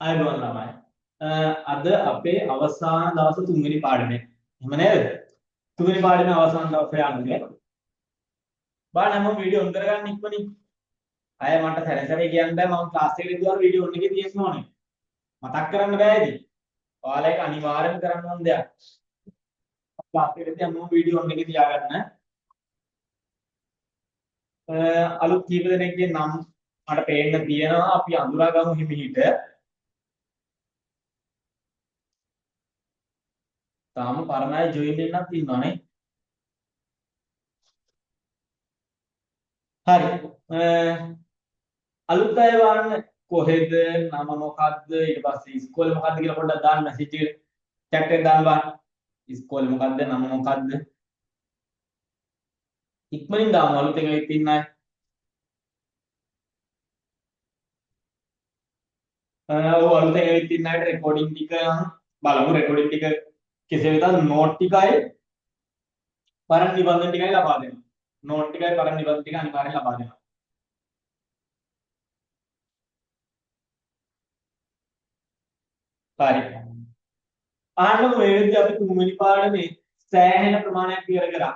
අයබෝන් ළමයි. අද අපේ අවසාන දවස තුන්වෙනි පාඩමේ. එහෙම නේද? තුන්වෙනි පාඩමේ අවසාන දවසේ යන්නේ. බලන්න මම වීඩියෝ ඔන් කරගන්න ඉක්මනින්. අය මට සැර සැරේ කියන්න බෑ මම ක්ලාස් එකේ ඉඳලා වීඩියෝ ඔන් එකේ තියෙන්න ඕනේ. මතක් කරන්න බෑ ඉතින්. ඔයාලා ඒක අනිවාර්යයෙන්ම කරන්න ඕන දෙයක්. ක්ලාස් එකේදී හැමෝම වීඩියෝ ඔන් එකේ තියාගන්න. අලුත් කීප දෙනෙක්ගේ නම් මට පේන්න තියෙනවා. අපි අඳුරාගමු හිමිහිට. තාම පරණ අය ජොයින් වෙන්නත් ඉන්නවනේ. හරි. අලුත් අය බලන්න කොහෙද නම මොකද්ද ඊට පස්සේ ඉස්කෝලේ මොකද්ද කියලා පොඩ්ඩක් දාන්න මැසේජ් එක චැට් එකේ දාන්න බලන්න. ඉස්කෝලේ මොකද්ද නම මොකද්ද? ඉක්මනින් දාමු අලුතෙන් ඇවිත් ඉන්න අය. ඔව් අලුතෙන් ඇවිත් ඉන්න අයට රෙකෝඩින් ටික බලමු. රෙකෝඩින් ටික කෙසේ වෙතත් නෝට් ටිකයි පරණ නිබන්ධන ටිකයි ලබා දෙනවා. නෝට් ටිකයි පරණ නිබන්ධන ටික අනිවාර්යෙන් ලබා දෙනවා. හරි. අහන්නකො මේ වෙද්දී අපි තුන්වෙනි පාඩමේ සෑහෙන ප්‍රමාණයක් ඉවර කරා.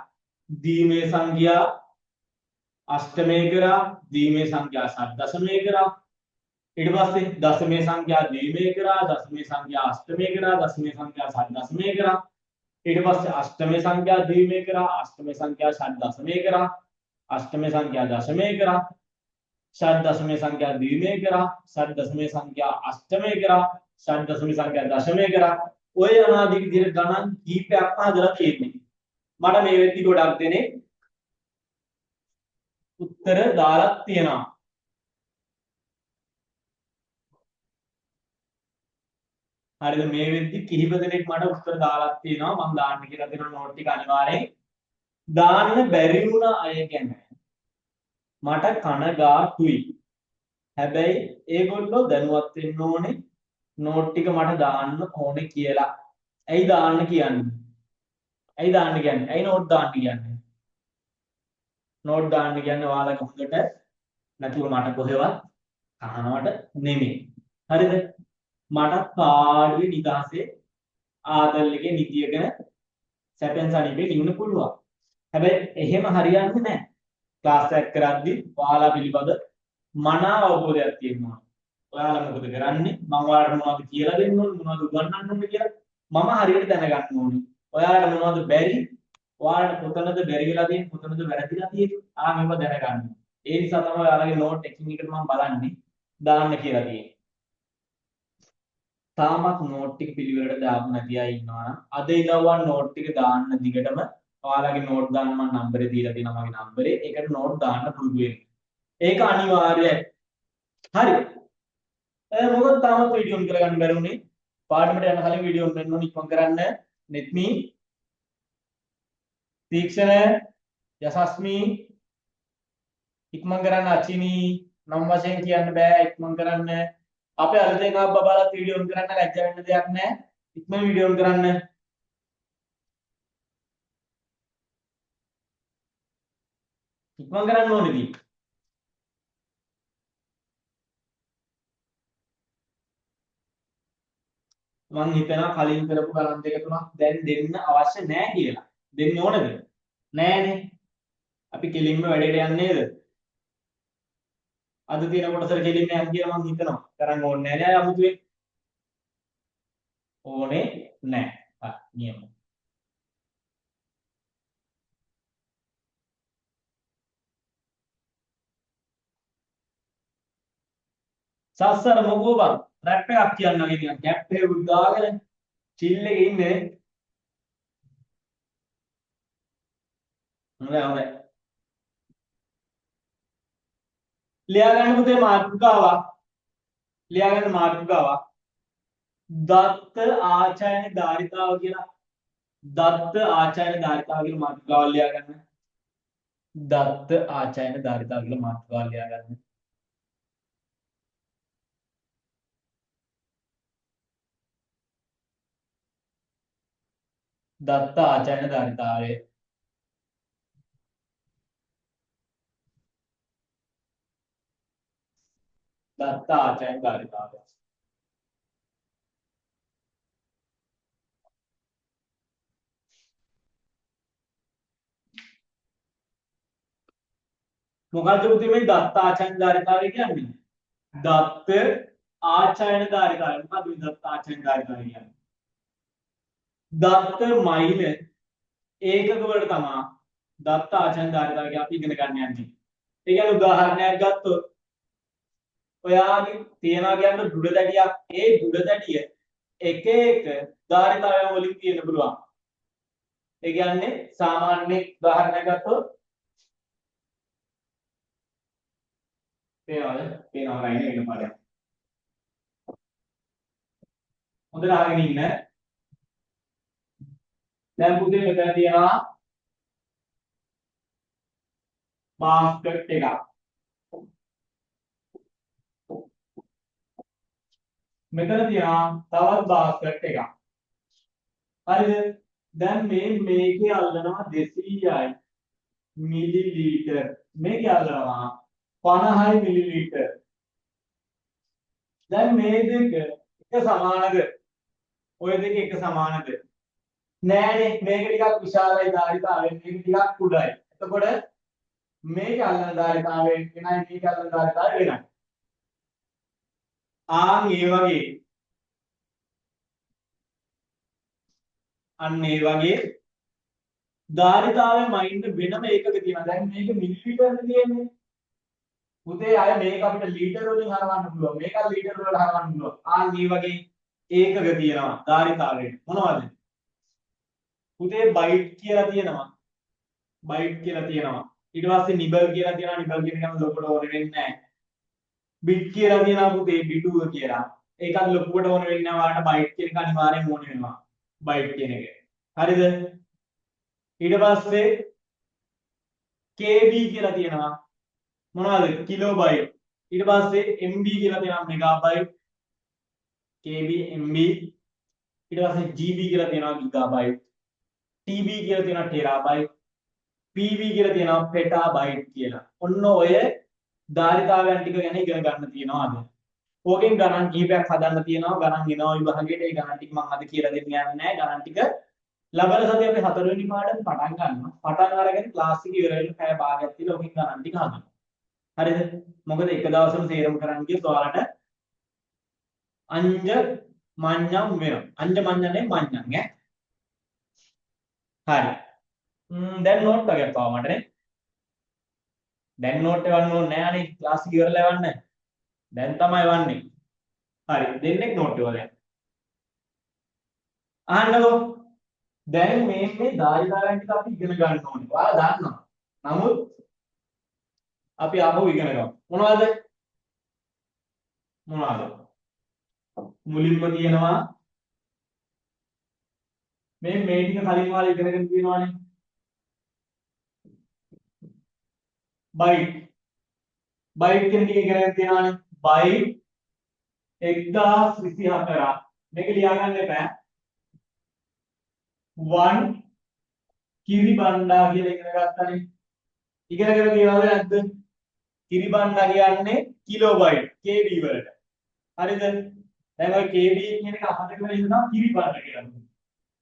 දීමේ සංඛ්‍යා අෂ්ටමේ කරා, දීමේ සංඛ්‍යා ෂට් දශමේ කරා. ඊට පස්සේ දශමේ සංඛ්‍යා ද්විමේ කරා, දශමේ සංඛ්‍යා අෂ්ටමේ කරා, දශමේ සංඛ්‍යා ෂට් දශමේ කරා. ඊට පස්සේ අෂ්ටමේ සංඛ්‍යා ද්විමේ කරා, අෂ්ටමේ සංඛ්‍යා ෂට් දශමේ කරා, අෂ්ටමේ සංඛ්‍යා දශමේ කරා, ෂට් දශමේ සංඛ්‍යා ද්විමේ කරා, ෂට් දශමේ සංඛ්‍යා අෂ්ටමේ කරා, ෂට් දශමේ සංඛ්‍යා දශමේ කරා. ඔය අනාදී විදිහට ගණන් කීපයක්ම හදලා තියෙන්නේ. මට මේ වෙද්දි ගොඩක් දෙනෙක් උත්තර දාලා තියෙනවා. හරිද? මේ වෙද්දි කිහිප දෙනෙක් මට උත්තර දාලා තියෙනවා. මම දාන්න කියලා දෙන නෝට් ටික අනිවාර්යෙන් දාන්න බැරි වුණ අය ගැන මට කනගාටුයි. හැබැයි ඒගොල්ලෝ දැනුවත් වෙන්න ඕනේ නෝට් ටික මට දාන්න ඕනේ කියලා. ඇයි දාන්න කියන්නේ? ඇයි දාන්න කියන්නේ? ඇයි නෝට් දාන්න කියන්නේ? නෝට් දාන්න කියන්නේ ඔයාලගේ හොඳට නැතුව මට කොහෙවත් අහනවට නෙමෙයි. හරිද? මටත් පාඩුවේ නිදහසේ ආදල් එකේ නිදියගෙන සැපෙන් සනීපේ ඉන්න පුළුවන්. හැබැයි එහෙම හරියන්නේ නැහැ. ක්ලාස් එකක් කරද්දි ඔයාලා පිළිබඳ මනා අවබෝධයක් තියෙනවා. ඔයාලා මොකද කරන්නේ? මම ඔයාලට මොනවද කියලා දෙන්න ඕනේ? මොනවද උගන්වන්න ඕනේ කියලා මම හරියට දැනගන්න ඕනේ. ඔයාලට මොනවද බැරි? ඔයාලට කොතනද බැරි වෙලා තියෙන්නේ? කොතනද වැරදිලා තියෙන්නේ? ආ මේව දැනගන්න. ඒ නිසා තමයි ඔයාලගේ නෝට් එකින් එකට මම බලන්නේ දාන්න කියලා තියෙන්නේ. තාමත් නෝට් ටික පිළිවෙලට දාපු නැති අය ඉන්නවා නම් අද ඉඳන් නෝට් ටික දාන්න දිගටම ඔයාලගේ නෝට් දාන්න මම නම්බරේ දීලා තියෙනවා මගේ නම්බරේ. ඒකට නෝට් දාන්න පුරුදු වෙන්න. ඒක අනිවාර්යයි. හරි. මොකද තාමත් වීඩියෝ ඔන් කරගන්න බැරි වුණේ? පාඩමට යන කලින් වීඩියෝ ඔන් වෙන්න ඕන ඉක්මන් කරන්න. නෙත්මි, තීක්ෂණ, යසස්මි ඉක්මන් කරන්න. අචිනි නම් වශයෙන් කියන්න බෑ ඉක්මන් කරන්න. අපේ අලුතෙන් ආව බබාලත් වීඩියෝ ඔන් කරන්න ලැජ්ජා වෙන්න දෙයක් නෑ. ඉක්මන් වීඩියෝ ඔන් කරන්න. ඉක්මන් කරන්න ඕනේ ඉතින්. මං හිතනවා කලින් කරපු ගණන් දෙක තුනක් දැන් දෙන්න අවශ්‍ය නෑ කියලා. දෙන්න ඕනද? නෑනේ. අපි කෙලින්ම වැඩේට යන්නේ නේද? අද තියෙන කොටසට කෙලින්ම යන්න කියලා මං හිතනවා. කරන්න ඕනේ නෑ නෑ අමුතුවෙන්. ඕනේ නෑ. හරි නියමයි. සස්සර මොකෝ බං රැප් එකක් කියන්න වගේ නිකන් කැප් එක උදාගෙන චිල් එකේ ඉන්නේ. හොඳයි හොඳයි. ලියා ගන්න පුතේ මාතෘකාවක්. ලියා ගන්න මාතෘකාවක්. දත්ත ආචයන ධාරිතාව කියලා. දත්ත ආචයන ධාරිතාව කියලා මාතෘකාවක් ලියා ගන්න. දත්ත ආචයන ධාරිතාව කියලා මාතෘකාවක් ලියා ගන්න. දත්ත ආචයන ධාරිතාවය. දත්ත ආචයන ධාරිතාවය. මොකද්ද පුතේ මේ දත්ත ආචයන ධාරිතාවය කියන්නේ? දත්ත ආචයන ධාරිතාවය. මොකද්ද මේ දත්ත ආචයන ධාරිතාවය කියන්නේ? දත්ත මයිල ඒකක වලට තමා දත්ත ආචයන ධාරිතාවය අපි ඉගෙන ගන්න යන්නේ. ඒ කියන්නේ උදාහරණයක් ගත්තොත් ඔයාගේ තියනවා කියන්නේ දුඩ දැඩියක්. ඒ දුඩ දැඩිය එක එක ධාරිතාවයන් වලින් තියෙන්න පුළුවන්. ඒ කියන්නේ සාමාන්‍ය උදාහරණයක් ගත්තොත් පේනවද? පේනව නෑ වෙන පාඩයක්. හොඳට අහගෙන ඉන්න. දැන් පුතේ මෙතන තියෙනවා බාස්කට් එකක්. මෙතන තියෙනවා තවත් බාස්කට් එකක්. හරිද? දැන් මේ මේකේ අල්ලනවා 200යි මිලිලීටර්. මේකේ අල්ලනවා 50යි මිලිලීටර්. දැන් මේ දෙක එක සමානද? ඔය දෙක එක සමානද? නෑනේ. මේක ටිකක් විශාලයි ධාරිතාවෙන්, මේක ටිකක් කුඩායි. එතකොට මේක අල්ලන ධාරිතාවෙන් වෙනයි, මේක අල්ලන ධාරිතාවෙ වෙනයි. ආන් ඒ වගේ අන්න ඒ වගේ ධාරිතාවේ මයින්ඩ් වෙනම ඒකක තියෙනවා. දැන් මේක මිලිලීටර් තියෙන්නේ. පුතේ අය මේක අපිට ලීටර් වලින් හරවන්න පුළුවන්. මේකත් ලීටර් වලට හරවන්න පුළුවන්. ආන් ඒ වගේ ඒකක තියෙනවා ධාරිතාවේ. මොනවද? පුතේ බයිට් කියලා තියෙනවා. බයිට් කියලා තියෙනවා. ඊට පස්සේ නිබල් කියලා තියෙනවා. නිබල් කියන එකම ලොකුට ඕනේ වෙන්නේ නැහැ. බිට් කියලා තියෙනවා පුතේ, බිටුව කියලා. ඒකත් ලොකුවට ඕනේ වෙන්නේ නැහැ. ඔයාලට බයිට් කියන එක අනිවාර්යෙන් ඕනේ වෙනවා. බයිට් කියන එක. හරිද? ඊට පස්සේ KB කියලා තියෙනවා. මොනවද? කිලෝබයිට්. ඊට පස්සේ MB කියලා තියෙනවා, මෙගාබයිට්. KB MB. ඊට පස්සේ GB කියලා තියෙනවා, ගිගාබයිට්. TB කියලා තියෙනවා, ටෙරාබයිට්. PB කියලා තියෙනවා, පෙටාබයිට් කියලා. ඔන්න ඔය ධාරිතාවයන් ටික ගැන ඉගෙන ගන්න තියෙනවා අද. ඕකෙන් ගණන් කිහිපයක් හදන්න තියෙනවා. ගණන් එනවා විභාගයට. ඒ ගණන් ටික මම අද කියලා දෙන්න යන්නේ නැහැ. ගණන් ටික ලබන සතියේ අපි හතරවෙනි පාඩම පටන් ගන්නවා. පටන් අරගෙන ක්ලාස් එක ඉවර වෙන පැය භාගයක් තියලා ඕකෙන් ගණන් ටික හදනවා. හරිද? මොකද එක දවසම සේරම කරන්න ගියොත් ඔයාලට අංජ මඤ්ඤම් වෙනවා. අංජ මඤ්ඤම් නෙමෙයි මඤ්ඤම් ඈ. හරි. දැන් නෝට් වගේක් ආවා මට නේ. දැන් නෝට් එවන්න ඕනේ නෑ අනේ. ක්ලාස් එක ඉවරලා එවන්න. දැන් තමයි එවන්නේ. හරි. දෙන්නෙක් නෝට් එවලා දැන්. අහන්නකෝ. දැන් මේ මේ ධාරිතාවයන් ටික අපි ඉගෙන ගන්න ඕනේ. ඔයාලා දන්නවා. නමුත් අපි ආපහු ඉගෙන ගමු. මොනවද? මොනවද? මුලින්ම තියෙනවා මේ මේ ටික කලින් ඔයාලා ඉගෙනගෙන තියෙනවානේ. බයිට්. බයිට් කියන ටික ඉගෙනගෙන තියෙනවානේ. බයිට් 1024. මේක ලියා ගන්න එපා. 1 කිරි බණ්ඩා කියලා ඉගෙන ගත්තනේ. ඉගෙනගෙන තියනවද නැද්ද? කිරි බණ්ඩා කියන්නේ කිලෝබයිට් KB වලට. හරිද? දැන් ඔය KB කියන එක අමතක වෙලා ඉන්නවා කිරි බණ්ඩා කියලා.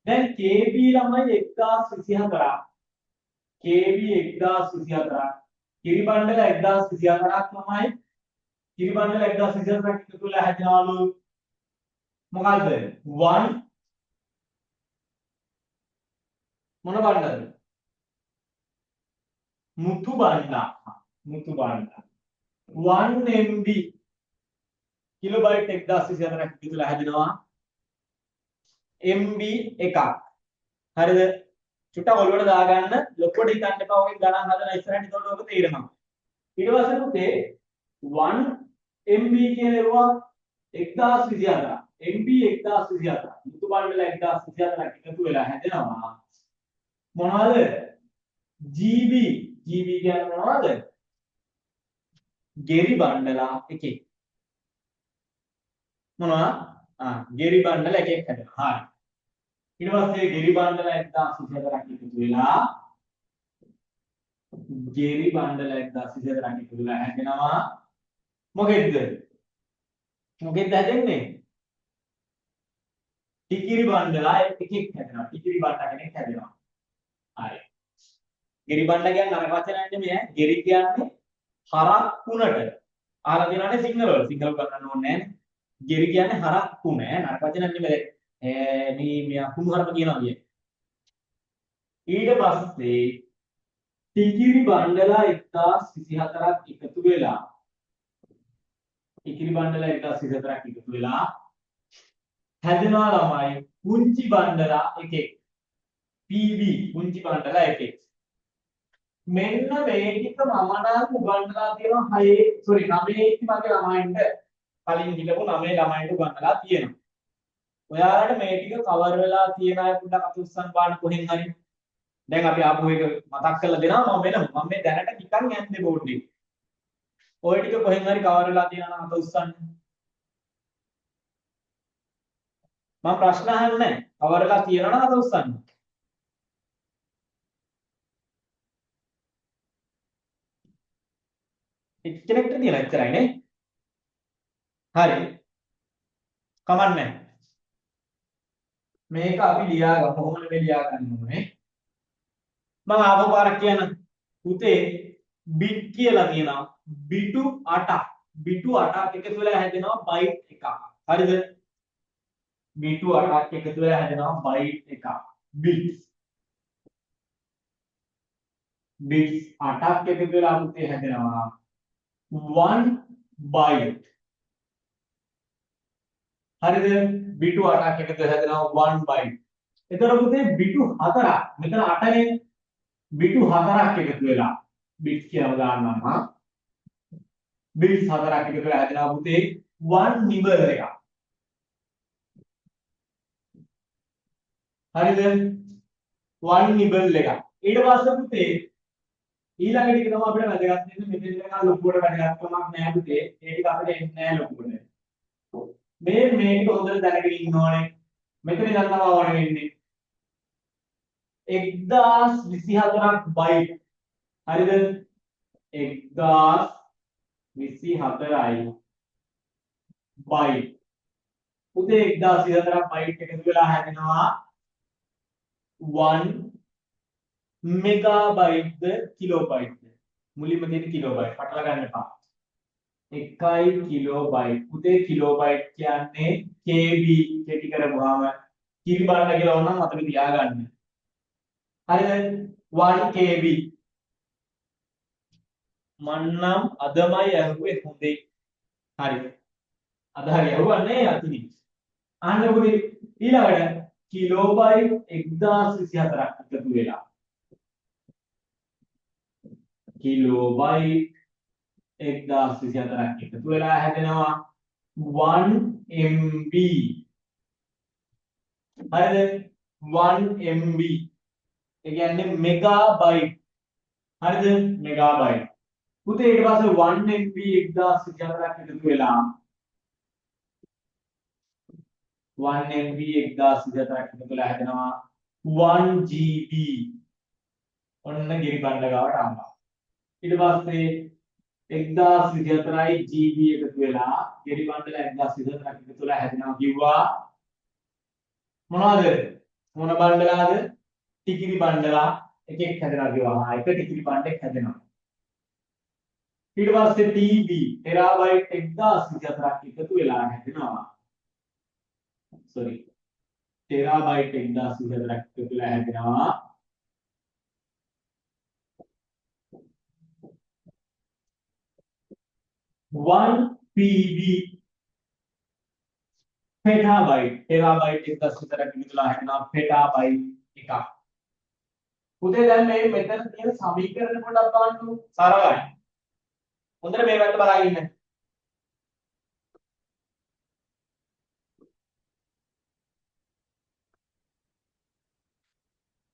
දැන් KB ළමයි 1024ක්. KB 1024ක්. කිරි බණ්ඩල 1024ක් ළමයි. කිරි බණ්ඩල 1024ක් එකතු වෙලා හැදෙනවලු. මොකද්ද? 1 මොන බණ්ඩද? මුතු බණ්ඩා. මුතු බණ්ඩා. 1 MB kilobyte 1024ක් එකතු වෙලා හැදෙනවා MB එකක්. හරිද? චුට්ටක් ඔළුවට දාගන්න, ලොකුවට හිතන්න එපා. ඔකෙන් ගණන් හදලා ඉස්සරහට එතකොට ඔක තේරෙනවා. ඊට පස්සේ පුතේ 1 MB කියන ඒවා 1024. MB 1024. මුතු බණ්ඩල 1024ක් එකතු වෙලා හැදෙනවා. මොනවද? GB. GB කියන්නේ මොනවද? ගෙරි බණ්ඩලා එකෙක්. මොනවා? ගෙරි බණ්ඩල එකෙක් හැදෙනවා. හරි. ඊට පස්සේ ගෙරි බණ්ඩල 1024ක් එකතු වෙලා ගෙරි බණ්ඩල 1024ක් එකතු වෙලා හැදෙනවා. මොකෙද්ද? මොකෙද්ද හැදෙන්නේ? ටිකිරි බණ්ඩලා එකෙක් හැදෙනවා. ටිකිරි බණ්ඩා කෙනෙක් හැදෙනවා. හරි. ගෙරි බණ්ඩා කියන්නේ නරක වචනයක් නෙමෙයි ඈ. ගෙරි කියන්නේ හරක් කුණට අහලා තියෙනවනේ සිංහල වල. සිංහල ගන්නන්න ඕනේ නෑනේ. ගෙරි කියන්නේ හරක් කුණ ඈ නරක වචනයක් නෙමෙයි. මේ මෙයා කුණු හරප කියනවා කියන්නේ. ඊට පස්සේ ටිකිරි බණ්ඩලා 1024ක් එකතු වෙලා ටිකිරි බණ්ඩලා 1024ක් එකතු වෙලා හැදෙනවා ළමයි පුංචි බණ්ඩලා එකෙක්. PB පුංචි බණ්ඩලා එකෙක්. මෙන්න මේ ටික මම නම් උගන්වලා තියෙනවා 6 සෝරි 9 ඉති මගේ ළමයින්ට කලින් හිටපු 9 ළමයින්ට උගන්වලා තියෙනවා. ඔයාලට මේ ටික කවර් වෙලා තියෙන අය පොඩ්ඩක් අත උස්සන් බලන්න කොහෙන් හරි. දැන් අපි ආපහු එක මතක් කරලා දෙනවා මම වෙනම. මම මේ දැනට නිකන් යන්නේ බෝඩ් එකේ. ඔය ටික කොහෙන් හරි කවර් වෙලා තියෙනවා නම් අත උස්සන්න. මම ප්‍රශ්න අහන්නේ නැහැ. කවර් වෙලා තියෙනවා නම් අත උස්සන්න. එක්කෙනෙක්ට තියෙන එච්චරයි නේ. හරි. කමන්නේ. මේක අපි ලියාගමු. කොහොමද මේ ලියා ගන්න ඕනේ? මම ආපහු පාරක් කියන්න. පුතේ බිට් කියලා තියෙනවා. බිටු 8ක්. බිටු 8ක් එකතු වෙලා හැදෙනවා බයිට් එකක්. හරිද? බිටු 8ක් එකතු වෙලා හැදෙනවා බයිට් එකක්. බිට්ස්. බිට්ස් 8ක් එකතු වෙලා පුතේ හැදෙනවා 1 බයිට්. හරිද? බිටු 8ක් එකතු වෙලා හැදෙනවා 1 බයිට්. එතකොට පුතේ බිටු 4ක් මෙතන 8නේ බිටු 4ක් එකතු වෙලා බිට්ස් කියලා දාන්නම් මම. බිට්ස් 4ක් එකතු වෙලා හැදෙනවා පුතේ 1 නිබල් එකක්. හරිද? 1 නිබල් එකක්. ඊට පස්සේ පුතේ ඊළඟ ටික තමයි අපිට වැදගත් වෙන්නේ. මෙතන ඉඳන් ලොකුවට වැදගත්කමක් නෑ පුතේ. ඒ ටික අපිට එන්නේ නෑ ලොකුවට. මේ ටික හොඳට දැනගෙන ඉන්න ඕනේ. මෙතන ඉඳන් තමයි ඕනේ වෙන්නේ. 1024ක් බයිට්. හරිද? 1024යි බයිට්. පුතේ 1024ක් බයිට් එකතු වෙලා හැදෙනවා 1 මෙගාබයිට්ද කිලෝබයිට්ද? මුලින්ම තියෙන කිලෝබයිට් පටල ගන්න එපා. 1 කිලෝබයිට්. පුතේ කිලෝබයිට් කියන්නේ KB කෙටි කරපුවාම කිරි බලන්න කියලා ඕනනම් මතක තියාගන්න. හරිද? 1 KB. මං නම් අදමයි ඇහුවේ හොඳේ. හරි. අද හරි ඇහුවන්නේ අතිනි. අහන්න පුතේ ඊළඟට කිලෝබයිට් 1024ක් එකතු වෙලා කිලෝබයිට් 1024ක් එකතු වෙලා හැදෙනවා 1 MB. හරිද? 1 MB. ඒ කියන්නේ මෙගාබයිට්. හරිද? මෙගාබයිට්. පුතේ ඊට පස්සේ 1 MB 1024ක් එකතු වෙලා 1 MB 1024ක් එකතු වෙලා හැදෙනවා 1 GB. ඔන්න ගිරි බණ්ඩ ගාවට ආවා. ඊට පස්සේ 1024යි GB එකතු වෙලා ගිරි බණ්ඩල 1024ක් එකතු වෙලා හැදෙනවා කිව්වා. මොනවද? මොන බණ්ඩලාද? ටිකිරි බණ්ඩලා එකෙක් හැදෙනවා කිව්වා. ආ එක ටිකිරි බණ්ඩෙක් හැදෙනවා. ඊට පස්සේ TB terabyte 1024ක් එකතු වෙලා හැදෙනවා. සෝරි ටෙරාබයිට් 1024ක් එකතු වෙලා හැදෙනවා 1 PB petabyte. Terabyte 1024ක් එකතු වෙලා හැදෙනවා පෙටාබයිට් එකක්. පුතේ දැන් මේ මෙතන තියෙන සමීකරණ පොඩ්ඩක් බලන්න. සරලයි. හොඳට මේ පැත්ත බලාගෙන ඉන්න.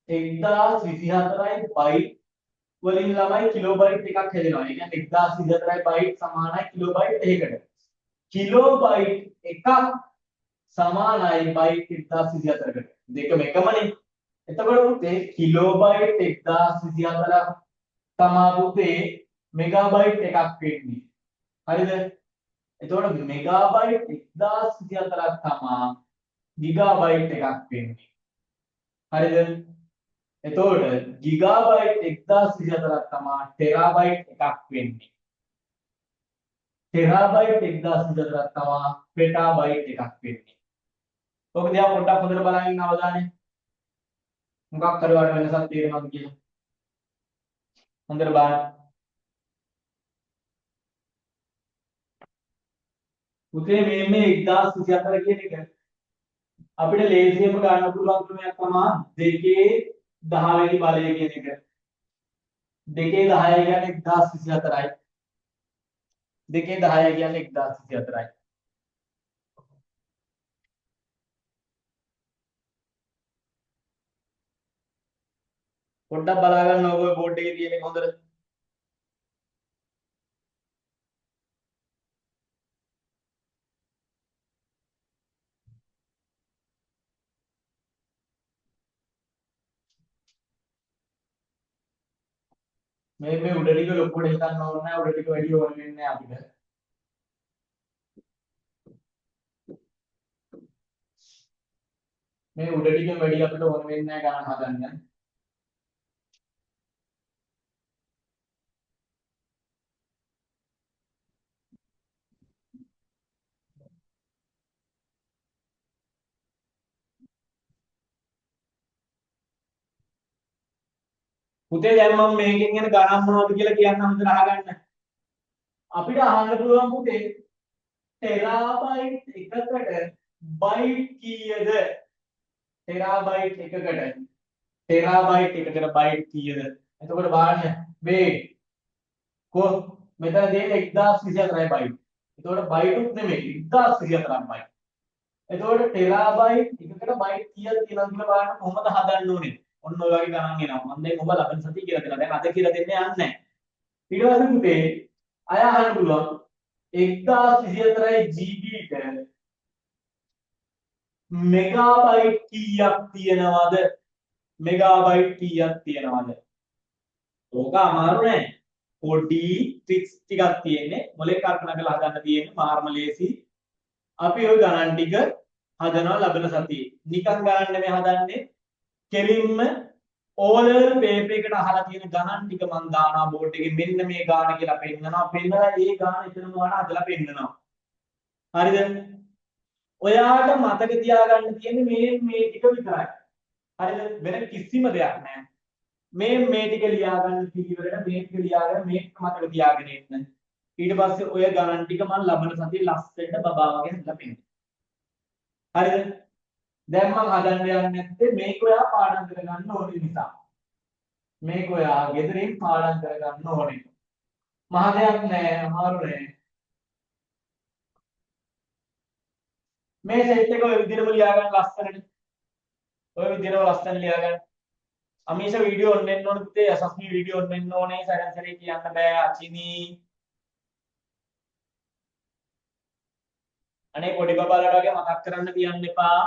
1024යි බයිට් වලින් ළමයි කිලෝබයිට් එකක් හැදෙනවා. ඒ කියන්නේ 1024යි බයිට් සමානයි කිලෝබයිට් එකකට. කිලෝබයිට් එකක් සමානයි බයිට් 1024කට. දෙකම එකමනේ. එතකොට පුතේ කිලෝබයිට් 1024ක් තමා පුතේ මෙගාබයිට් එකක් වෙන්නේ. හරිද? එතකොට මෙගාබයිට් 1024ක් තමා ගිගාබයිට් එකක් වෙන්නේ. හරිද? එතකොට ගිගාබයිට් 1024ක් තමා ටෙරාබයිට් එකක් වෙන්නේ. ටෙරාබයිට් 1024ක් තමා පෙටාබයිට් එකක් වෙන්නේ. ඔක දිහා පොඩ්ඩක් හොඳට බලන් ඉන්න අවධානය. මොකක් හරි ඔයාලට වෙනසක් තේරෙනවද කියලා. හොඳට බලන්න. පුතේ මේ මේ 1024 කියන එක අපිට ලේසියෙන්ම ගන්න පුළුවන් ක්‍රමයක් තමා දෙකේ 10 වෙනි බලය කියන එක. දෙකේ 10 කියන්නේ 1024යි. දෙකේ 10 කියන්නේ 1024යි. පොඩ්ඩක් බලා ගන්න ඔය බෝඩ් එකේ තියෙන එක හොඳට. මේ මේ උඩ ටික ලොකුවට හිතන්න ඕනේ නැහැ, උඩ ටික වැඩි ඕන වෙන්නේ නැහැ අපිට. මේ උඩ ටික වැඩි අපිට ඕන වෙන්නේ නැහැ ගණන් හදන්න. පුතේ දැන් මම මේකෙන් එන ගණන් මොනවද කියලා කියන්න හොඳට අහගන්න. අපිට අහන්න පුළුවන් පුතේ ටෙරාබයිට් එකකට බයිට් කීයද? ටෙරාබයිට් එකකට ටෙරාබයිට් එකකට බයිට් කීයද? එතකොට බලන්න මේ කො මෙතන තියෙන 1024යි බයිට්. එතකොට බයිටුත් නෙමෙයි 1024ක් බයිට්. එතකොට ටෙරාබයිට් එකකට බයිට් කීයක් තියෙනවද කියලා බලන්න කොහොමද හදන්න ඕනේ? ඔන්න ඔය වගේ ගණන් එනවා. මම දැන් ඔබ ලබන සතිය කියලා දෙනවා. දැන් අද කියලා දෙන්න යන්නේ නැහැ. ඊට පස්සේ පුතේ අය අහන්න පුළුවන් 1024 GB ට මෙගාබයිට් කීයක් තියෙනවද? මෙගාබයිට් කීයක් තියෙනවද? ඕක අමාරු නෑ. පොඩි ට්‍රික්ස් ටිකක් තියෙන්නේ. මොලේ කල්පනා කරලා හදන්න තියෙන්නේ මාර්ම ලේසි. අපි ওই ගණන් ටික හදනවා ලබන සතියේ. නිකන් ගණන් නෙමෙයි හදන්නේ. කෙලින්ම O level paper එකට අහලා තියෙන ගණන් ටික මං දානවා බෝඩ් එකේ, මෙන්න මේ ගාන කියලා පෙන්නනවා. පෙන්නලා ඒ ගාන එතනම ඔයාලා හදලා පෙන්නනවා. හරිද? ඔයාට මතක තියාගන්න තියෙන්නේ මේ මේ ටික විතරයි. හරිද? වෙන කිසිම දෙයක් නෑ. මේ මේ ටික ලියාගන්න පිළිවෙලට මේ ටික ලියාගෙන මේ ටික මතක තියාගෙන ඉන්න. ඊට පස්සේ ඔය ගණන් ටික මං ලබන සතියේ ලස්සනට බබා වගේ හදලා පෙන්නනවා. හරිද? දැන් මං හදන්න යන්නේ නැත්තේ මේක ඔයා පාඩම් කරගන්න ඕනේ නිසා. මේක ඔයා ගෙදරින් පාඩම් කරගන්න ඕනේ. මහ දෙයක් නෑ, අමාරු නෑ. මේ සෙට් එක ඔය විදිහටම ලියාගන්න ලස්සනට. ඔය විදිහටම ලස්සන ලියාගන්න. අමීෂා වීඩියෝ ඔන් වෙන්න ඕනේ පුතේ. අසස්මි වීඩියෝ ඔන් වෙන්න ඕනේ. සැරෙන් සැරේ කියන්න බෑ අචිනි. අනේ පොඩි බබාලට වගේ මතක් කරන්න තියන්න එපා.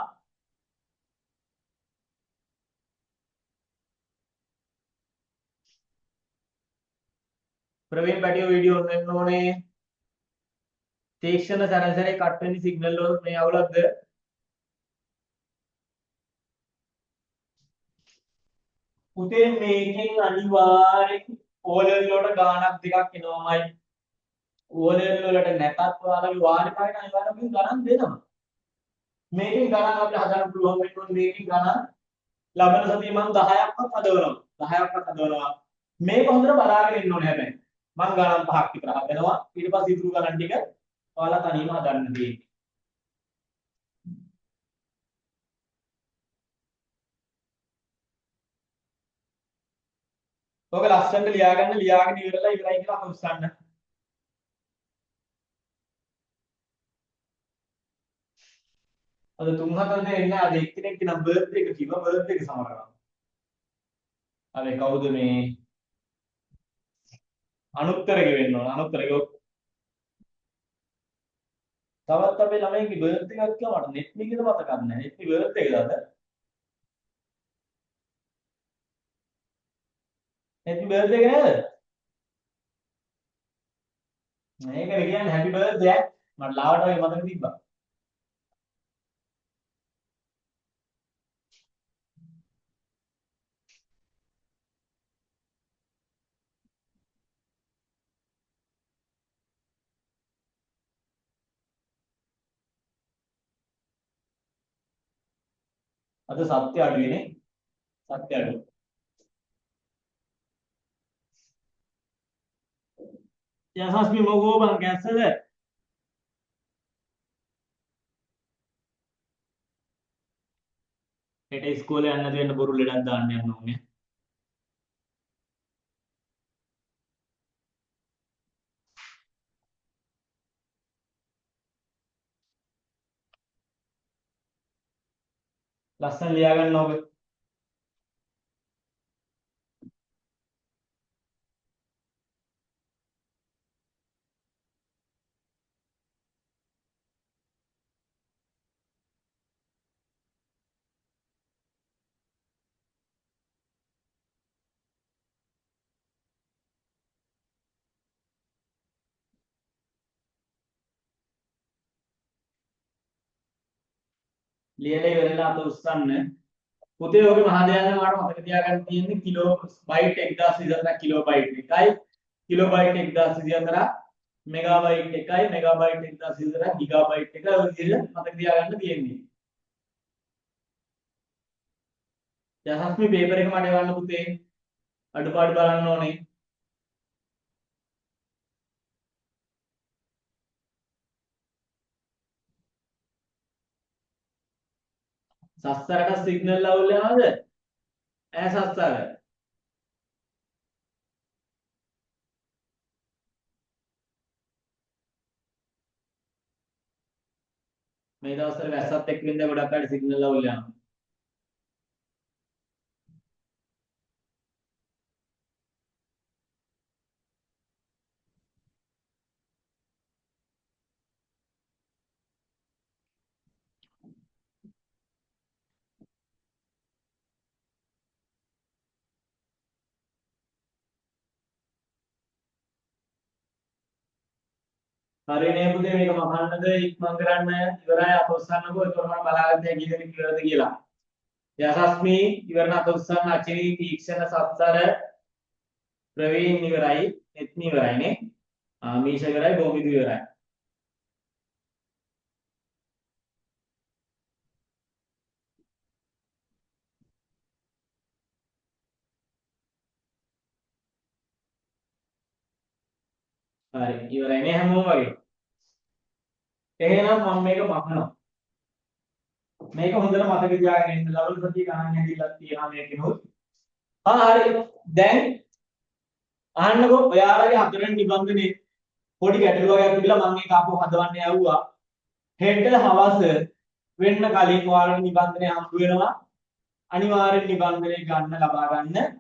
ප්‍රවීන් පැටියෝ වීඩියෝ ඔන් වෙන්න ඕනේ. තීක්ෂණ සැරෙන් සැරේ කට් වෙන සිග්නල් වල මේ අවුලක්ද? පුතේ මේකෙන් අනිවාර්යෙන් O level වලට ගාණක් දෙකක් එනවාමයි. O level වලට නැතත් ඔයාලගේ වාරිකාවට අනිවාර්යෙන් ගණන් දෙනවා. මේකෙන් ගණන් අපිට හදන්න පුළුවන් වෙන්න ඕනේ. මේකෙන් ගණන් ලබන සතියේ මම 10ක්වත් හදවනවා. 10ක්වත් හදවනවා. මේක හොඳට බලාගෙන ඉන්න ඕනේ හැබැයි. මං ගණන් පහක් විතර හදනවා. ඊට පස්සේ ඉතුරු ගණන් ටික ඔයාලා තනියම හදන්න තියෙන්නේ. ඔක ලස්සනට ලියාගන්න, ලියාගෙන ඉවරලා ඉවරයි කියලා අත උස්සන්න. අද තුන් හතර දෙනෙක් ඉන්නේ. අද එක්කෙනෙක් නම් බර්ත්ඩේ එක කිව්වා, බර්ත්ඩේ එක සමරනවා. අර කවුද මේ අනුත්තරගේ වෙන්න ඕන. අනුත්තරගේ ඔව්. තවත් අපේ ළමයින්ගේ බර්ත්ඩේ එකක් කිව්වා මට නෙත්මිගේද මතකක් නැහැ. නෙත්මි බර්ත්ඩේ එකද අද? නෙත්මි බර්ත්ඩේ එක නේද? මේකනේ කියන්නේ හැපි බර්ත්ඩේ ඈ. මට ලාවට වගේ මතක තිබ්බා. අද සත්‍ය අඩුයි නේ. සත්‍ය අඩුයි. යසස්මි මොකෝ බං කැස්සද? හෙට ඉස්කෝලේ යන්න නැති වෙන්න බොරු ලෙඩක් දාන්න යන්න ඕනේ. ලස්සන ලියා ගන්න ඕක. ලියලා ඉවරලා අත උස්සන්න. පුතේ ඔගේ මහ දෙයක් නෑ මට මතක තියාගන්න තියෙන්නේ කිලෝ බයිට් 1024 කිලෝ බයිට් 1යි, කිලෝ බයිට් 1024 මෙගාබයිට් 1යි, මෙගාබයිට් 1024 ගිගාබයිට් 1යි. ඔය විදිහට මතක තියාගන්න තියෙන්නේ. යසස්මි පේපර් එක මට එවන්න පුතේ. අඩුපාඩු බලන්න ඕනේ. සස්සරට සිග්නල් අවුල් යනවද? ඈ සස්සර. මේ දවස්වල වැස්සත් එක්ක ඉඳලා ගොඩක් අයට සිග්නල් අවුල් යනවා. හරි නේ පුතේ මේක මහන්නද ඉක්මන් කරන්න ඉවරයි අත උස්සන්නකෝ. ඒතකොට මම බලාගන්න දැන් කී දෙනෙක් ඉවරද කියලා. යසස්මි ඉවරන අත උස්සන්න. අචිනි තීක්ෂණ සත්සර ප්‍රවීන් ඉවරයි. එත්නි ඉවරයි නේ. ආමීෂ ඉවරයි. බොමිදු ඉවරයි. හරි ඉවරයි නේ හැමෝම වගේ. එහෙනම් මම මේක මහනවා. මේක හොඳට මතක තියාගෙන ඉන්න. ලබන සතිය ගණන් හැදිලා තියෙනවා මේකෙනුත්. ආ හරි. දැන් අහන්නකෝ ඔයාලගේ හතරවෙනි නිබන්ධනේ පොඩි ගැටලුවක් තිබිලා මම ඒක ආපහු හදවන්න යවුවා. හෙට හවස වෙන්න කලින් ඔයාලට නිබන්ධනය හම්බ වෙනවා. අනිවාර්යෙන් නිබන්ධනය ගන්න ලබා ගන්න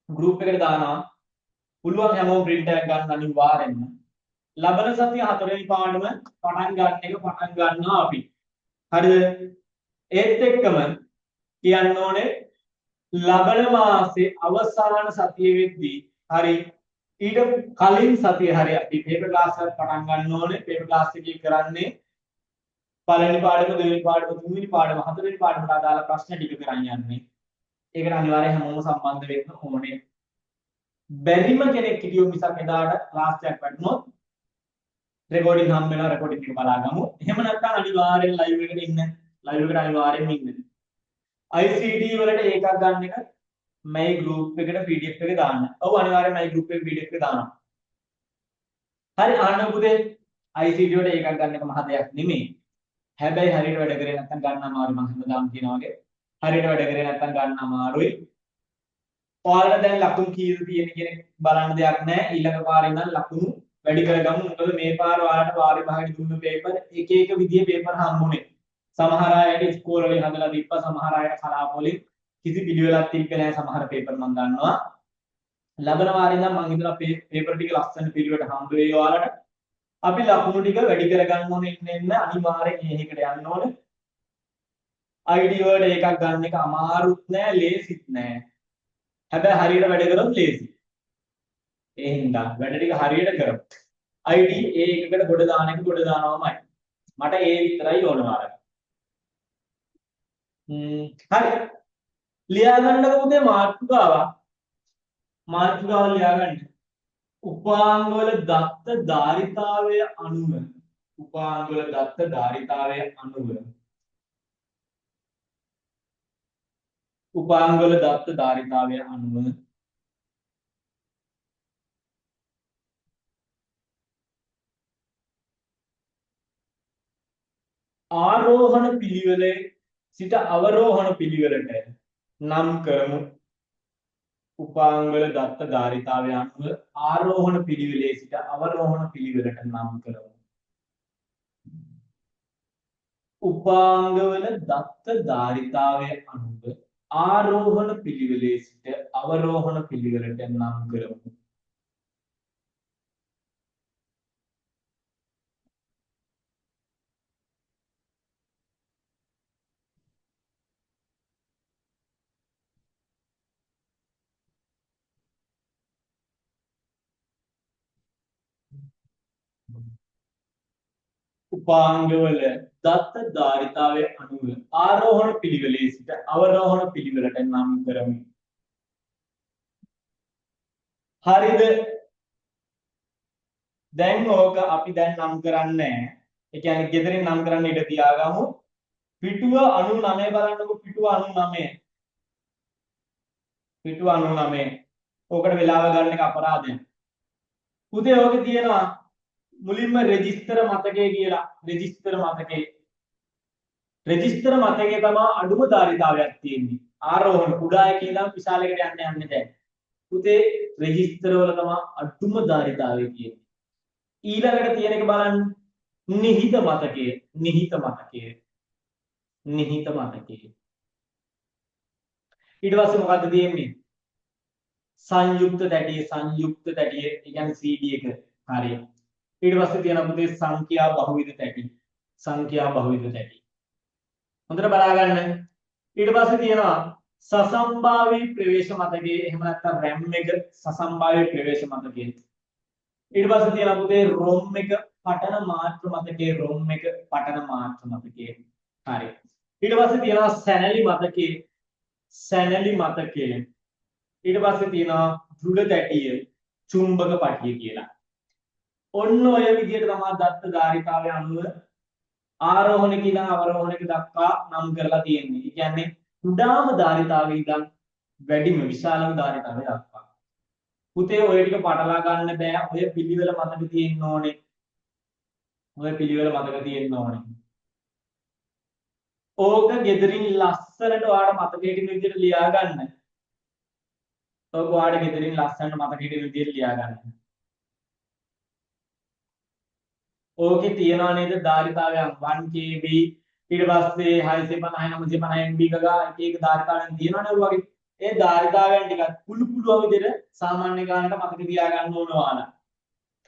ගෲප් එකට දානවා. පුළුවන් හැමෝම ප්‍රින්ට් එකක් ගන්න අනිවාර්යෙන්ම. ලබන සතිය හතරවෙනි පාඩම පටන් ගන්න එක පටන් ගන්නවා අපි. හරිද? ඒත් එක්කම කියන්න ඕනේ ලබන මාසේ අවසාන සතිය වෙද්දී හරි ඊට කලින් සතිය හරි අපි පේපර් ක්ලාස් එකක් පටන් ගන්න ඕනේ. පේපර් ක්ලාස් එකේ කරන්නේ පළවෙනි පාඩම, දෙවෙනි පාඩම, තුන්වෙනි පාඩම, හතරවෙනි පාඩමට අදාළ ප්‍රශ්න ටික කරන් යන්නේ. ඒකට අනිවාර්යයෙන් හැමෝම සම්බන්ධ වෙන්න ඕනේ. බැරිම කෙනෙක් හිටියොත් මිසක් එදාට ක්ලාස් එකක් වැටුනොත් රෙකෝඩින් හම්බ වෙනවා. රෙකෝඩින් එක බලාගමු. එහෙම නැත්නම් අනිවාර්යෙන් ලයිව් එකට ඉන්න. ලයිව් එකට අනිවාර්යෙන්ම ඉන්න. ICT වලට ඒකක් ගන්න එක මේ ගෲප් එකට PDF එක දාන්න. ඔව් අනිවාර්යෙන්ම මේ ගෲප් එකේ PDF එක දානවා. හරි අහන්න පුතේ ICT වලට ඒකක් ගන්න එක මහ දෙයක් නෙමෙයි. හැබැයි හරියට වැඩ කරේ නැත්නම් ගන්න අමාරුයි. මම හැමදාම කියනවා වගේ. හරියට වැඩ කරේ නැත්නම් ගන්න අමාරුයි. ඔයාලට දැන් ලකුණු කීයද තියෙන්නේ කියන බලන්න දෙයක් නැහැ. ඊළඟ පාරේ ඉඳන් ලකුණු වැඩි කරගමු. මොකද මේ පාර ඔයාලට වාරි භාගෙට දුන්න පේපර් එක එක විදිහේ පේපර් හම්බුනේ. සමහර අයට ඉස්කෝල වලින් හදලා තිබ්බා, සමහර අයට කලාප වලින් කිසි පිළිවෙලක් තිබ්බේ නැහැ. සමහර පේපර් මම දන්නවා. ලබන වාරේ ඉඳන් මං හිතනවා පේපර් ටික ලස්සන පිළිවෙලට හම්බ වෙයි ඔයාලට. අපි ලකුණු ටික වැඩි කරගන්න ඕනේ එන්න එන්න අනිවාර්යෙන් ඒකට යන්න ඕනේ. ID වලට එකක් ගන්න එක අමාරුත් නෑ, ලේසිත් නෑ. හැබැයි හරියට වැඩ කරොත් ලේසි. ඒ හින්දා වැඩ ටික හරියට කරමු. ID ඒ එකකට ගොඩ දාන එක ගොඩ දානවමයි. මට ඒ විතරයි ඕන වාරයක්. හරි. ලියා ගන්නකො පුතේ මාතෘකාව. මාතෘකාව ලියා ගන්න. උපාංගවල දත්ත ධාරිතාවය අනුව උපාංගවල දත්ත ධාරිතාවය අනුව උපාංගවල දත්ත ධාරිතාවය අනුව ආරෝහණ පිළිවෙලේ සිට අවරෝහණ පිළිවෙලට නම් කරමු. උපාංගවල දත්ත ධාරිතාවය අනුව ආරෝහණ පිළිවෙලේ සිට අවරෝහණ පිළිවෙලට නම් කරමු. උපාංගවල දත්ත ධාරිතාවය අනුව ආරෝහණ පිළිවෙලේ සිට අවරෝහණ පිළිවෙලට නම් කරමු. උපාංගවල දත්ත ධාරිතාවය අනුව ආරෝහණ පිළිවෙලේ සිට අවරෝහණ පිළිවෙලට නම් කරමු. හරිද? දැන් ඕක අපි දැන් නම් කරන්නේ නැහැ. ඒ කියන්නේ ගෙදරින් නම් කරන්න ඉඩ තියාගමු. පිටුව 99 බලන්නකෝ. පිටුව 99. පිටුව 99. ඕකට වෙලාව ගන්න එක අපරාධයක්. පුතේ ඕකේ තියෙනවා මුලින්ම රෙජිස්ටර් මතකය කියලා. රෙජිස්ටර් මතකය. රෙජිස්ටර් මතකයේ තමයි අඩුම ධාරිතාවයක් තියෙන්නේ. ආරෝහණ කුඩා එකේ ඉඳන් විශාල එකට යන්න යන්නේ දැන්. පුතේ රෙජිස්ටර් වල තමයි අඩුම ධාරිතාවය තියෙන්නේ. ඊළඟට තියෙන එක බලන්න. නිහිත මතකය. නිහිත මතකය. නිහිත මතකය. ඊට පස්සේ මොකද්ද තියෙන්නේ? සංයුක්ත තැටිය. සංයුක්ත තැටිය. ඒ කියන්නේ CD එක. හරි. ඊට පස්සේ තියෙන පුතේ සංඛ්‍යා බහුවිධ තැටි. සංඛ්‍යා බහුවිධ තැටි. හොඳට බලා ගන්න. ඊට පස්සේ තියෙනවා සසම්භාවී ප්‍රවේශ මතකයේ, එහෙම නැත්නම් RAM එක සසම්භාවී ප්‍රවේශ මතකයේ. ඊට පස්සේ තියෙනවා පුතේ ROM එක පඨන මාත්‍ර මතකයේ, ROM එක පඨන මාත්‍ර මතකයේ. හරි. ඊට පස්සේ තියෙනවා සැනලි මතකයේ, සැනලි මතකයේ. ඊට පස්සේ තියෙනවා දෘಢ තැටිය, චුම්බක පටිය කියලා. ඔන්න ඔය විදිහට තමයි දත්ත ධාරිතාවය අනුව ආරෝහණක ඉඳන් අවරෝහණක දක්වා නම් කරලා තියෙන්නේ. ඒ කියන්නේ කුඩාම ධාරිතාවය ඉඳන් වැඩිම විශාලම ධාරිතාවය දක්වා. පුතේ ඔය ටික පටලවා ගන්න බෑ. ඔය පිළිවෙල මතක තියෙන්න ඕනේ. ඔය පිළිවෙල මතක තියෙන්න ඕනේ. ඕක ගෙදරින් ලස්සනට ඔයාලට මතක හිටින විදිහට ලියා ගන්න. ඕක ඔයාලට ගෙදරින් ලස්සනට මතක හිටින විදිහට ලියා ගන්න. ඕකේ තියනවා නේද ධාරිතාවයන් 1 KB, ඊට පස්සේ 650 950 MB ගගා එක එක ධාරිතාවයන් තියෙනවනේ ඔය වගේ. ඒ ධාරිතාවයන් ටිකත් පුළු පුළුවන් විදිහට සාමාන්‍ය ගානට මතක තියාගන්න ඕන ඔයාලා.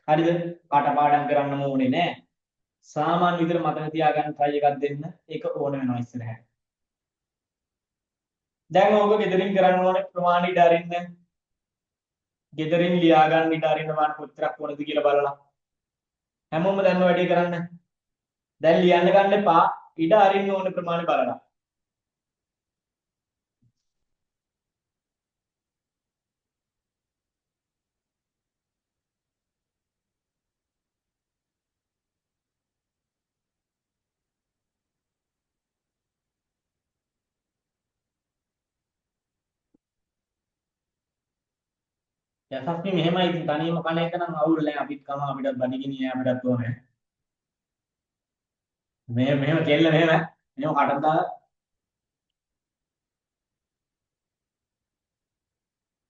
හරිද? කටපාඩම් කරන්නම ඕනේ නෑ. සාමාන්‍ය විදිහට මතක තියාගන්න try එකක් දෙන්න. ඒක ඕන වෙනවා ඉස්සරහට. දැන් ඕක ගෙදරින් කරන්න ඕනේ ප්‍රමාණ ඉඩ අරින්න. ගෙදරින් ලියා ගන්න ඉඩ අරින්න බලන්න කොච්චරක් ඕනද කියලා බලලා. හැමෝම දැන්ම වැඩේ කරන්න. දැන් ලියන්න ගන්න එපා. ඉඩ අරින්න ඕන ප්‍රමාණය බලලා. යසස්මි මෙහෙමයි ඉතින් තනියම කන එක නම් අවුල් නෑ. අපිත් කම අපිටත් බඩගිනි නෑ අපිටත් ඕනේ. මෙහෙම මෙහෙම කෙල්ල මෙහෙම මෙහෙම කටට දාලා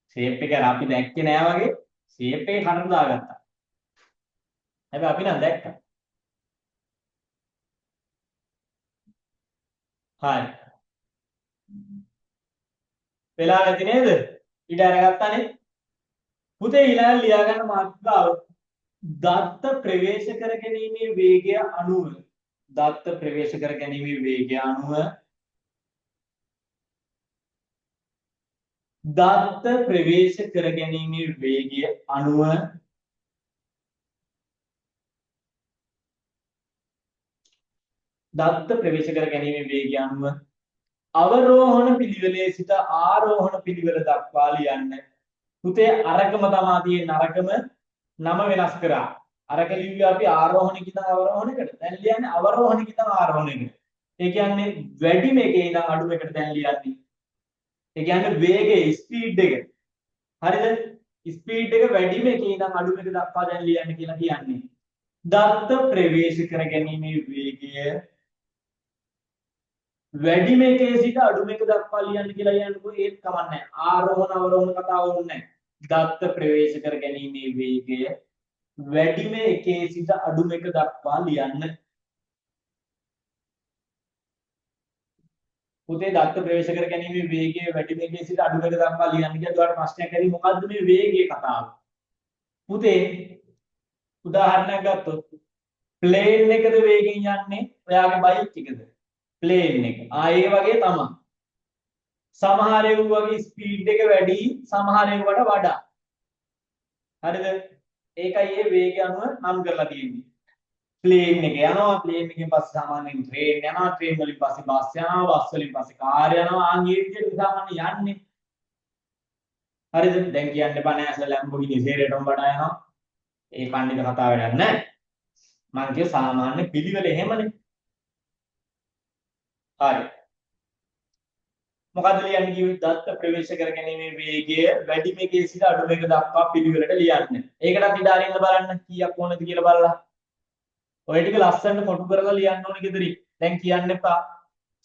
ෂේප් එක අර අපි දැක්කේ නෑ වගේ ෂේප් එක කටට දාගත්තා. හැබැයි අපි නම් දැක්කා. හරි. වෙලා නැති නේද? ඊට අරගත්තානේ. පුතේ ඊළඟ ලියා ගන්න මාතෘකාව දත්ත ප්‍රවේශ කර ගැනීමේ වේගය අනුව, දත්ත ප්‍රවේශ කර ගැනීමේ වේගය අනුව, දත්ත ප්‍රවේශ කර ගැනීමේ වේගය අනුව දත්ත ප්‍රවේශ කර ගැනීමේ වේගය අනුව අවරෝහණ පිළිවෙලේ සිට ආරෝහණ පිළිවෙල දක්වා ලියන්න. පුතේ අරකම තමා තියෙන අරකම නම වෙනස් කරා. අරක ලිව්වේ අපි ආරෝහණයක ඉඳන් අවරෝහණයකට. දැන් ලියන්නේ අවරෝහණයක ඉඳන් ආරෝහණයකට. ඒ කියන්නේ වැඩිම එකේ ඉඳන් අඩුම එකට දැන් ලියන්නේ. ඒ කියන්නේ වේගය ස්පීඩ් එක. හරිද? ස්පීඩ් එක වැඩිම එකේ ඉඳන් අඩුම එක දක්වා දැන් ලියන්න කියලා කියන්නේ. දත්ත ප්‍රවේශ කර ගැනීමේ වේගය වැඩිම එකේ සිට අඩුම එක දක්වා ලියන්න කියලා කියන්නකෝ, ඒත් කමක් නැහැ. ආරෝහණ අවරෝහණ කතාව ඕනේ නැහැ. දත්ත ප්‍රවේශ කර ගැනීමේ වේගය වැඩිම එකේ සිට අඩුම එක දක්වා ලියන්න. පුතේ දත්ත ප්‍රවේශ කර ගැනීමේ වේගය වැඩිම එකේ සිට අඩුම එක දක්වා ලියන්න කියලා ඔයාලට ප්‍රශ්නයක් ඇති, මොකද්ද මේ වේගයේ කතාව? පුතේ උදාහරණයක් ගත්තොත් ප්ලේන් එකද වේගෙන් යන්නේ ඔයාගේ බයික් එකද? ප්ලේන් එක. ආ ඒ වගේ තමයි. සමහර ඒවාගේ ස්පීඩ් එක වැඩි සමහර ඒවාට වඩා. හරිද? ඒකයි ඒ වේගය අනුව නම් කරලා තියෙන්නේ. ප්ලේන් එක යනවා, ප්ලේන් එකෙන් පස්සේ සාමාන්‍යයෙන් ට්‍රේන් යනවා, ට්‍රේන් වලින් පස්සේ බස් යනවා, බස් වලින් පස්සේ කාර් යනවා. ආන් ඒ විදිහට සාමාන්‍යයෙන් යන්නේ. හරිද? දැන් කියන්න එපා නෑ සර් ලැම්බෝගිනි සේරයටම වඩා යනවා. ඒ පණ්ඩිත කතාව වැඩක් නෑ. මං කිය සාමාන්‍ය පිළිවෙල එහෙමනේ. හරි. මොකද්ද ලියන්න කිව්වේ? දත්ත ප්‍රවේශ කර ගැනීමේ වේගය වැඩිම එකේ සිට අඩුම එක දක්වා පිළිවෙලට ලියන්න. ඒකටත් ඉඩ අරින්න බලන්න කීයක් ඕනද කියලා බලලා. ඔය ටික ලස්සනට කොටු කරලා ලියන්න ඕනේ ගෙදරින්. දැන් කියන්න එපා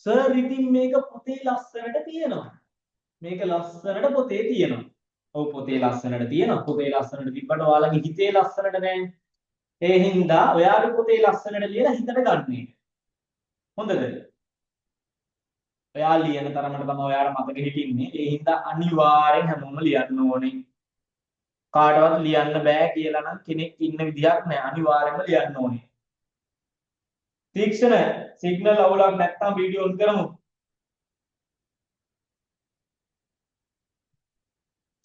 සර් ඉතින් මේක පොතේ ලස්සනට තියෙනවා. මේක ලස්සනට පොතේ තියෙනවා. ඔව් පොතේ ලස්සනට තියෙනවා. පොතේ ලස්සනට තිබ්බට ඔයාලගේ හිතේ ලස්සනට නෑනේ. ඒ හින්දා ඔයාගේ පොතේ ලස්සනට ලියලා හිතට ගන්න එක. හොඳද? ඔයා ලියන තරමට තමයි ඔයාට මතක හිටින්නේ. ඒ හින්දා අනිවාර්යෙන් හැමෝම ලියන්න ඕනේ. කාටවත් ලියන්න බෑ කියලා නම් කෙනෙක් ඉන්න විදිහක් නෑ. අනිවාර්යෙන්ම ලියන්න ඕනේ. තීක්ෂණ සිග්නල් අවුලක් නැත්තම් වීඩියෝ ඔන් කරමු.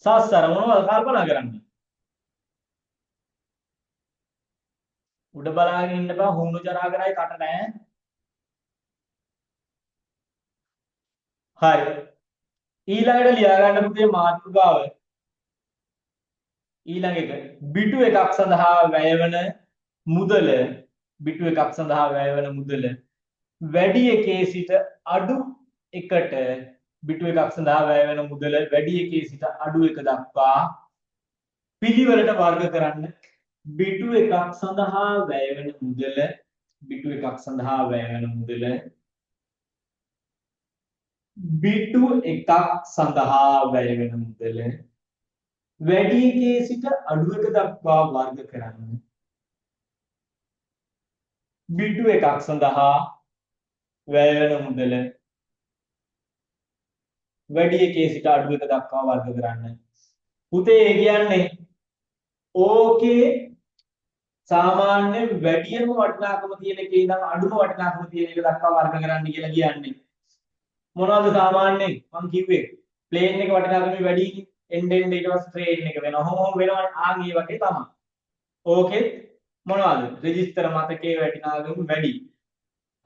සාස්සර මොනවද කල්පනා කරන්නේ? උඩ බලාගෙන ඉන්න බෑ, හුණු ජරා කරයි කට නෑ. හරි. ඊළඟට ලියා ගන්න පුතේ මාතෘකාව. ඊළඟ එක බිටු එකක් සඳහා වැයවන මුදල, බිටු එකක් සඳහා වැයවන මුදල වැඩි එකේ සිට අඩු එකට, බිටු එකක් සඳහා වැය වෙන මුදල වැඩි එකේ සිට අඩු එක දක්වා පිළිවෙලට වර්ග කරන්න. බිටු එකක් සඳහා වැය වෙන මුදල, බිටු එකක් සඳහා වැය වෙන මුදල, බිටු එකක් සඳහා වැය වෙන මුදල වැඩි එකේ සිට අඩු එක දක්වා වර්ග කරන්න. බිටු එකක් සඳහා වැය වෙන මුදල වැඩි එකේ සිට අඩු එක දක්වා වර්ග කරන්න. පුතේ ඒ කියන්නේ ඕකේ සාමාන්‍ය වැඩියම වටිනාකම තියෙන එකේ ඉඳන් අඩුම වටිනාකම තියෙන එක දක්වා වර්ග කරන්න කියලා කියන්නේ. මොනවද සාමාන්‍යයෙන් මං කිව්වේ? ප්ලේන් එක වටිනාකම වැඩි එන්න එන්න ඊට පස්සේ ට්‍රේන් එක වෙනවා. ඔහොම ඔහොම වෙනවනේ. ආන් ඒ වගේ තමයි. ඕකෙත් මොනවද? රෙජිස්ටර් මතකයේ වටිනාකම වැඩි.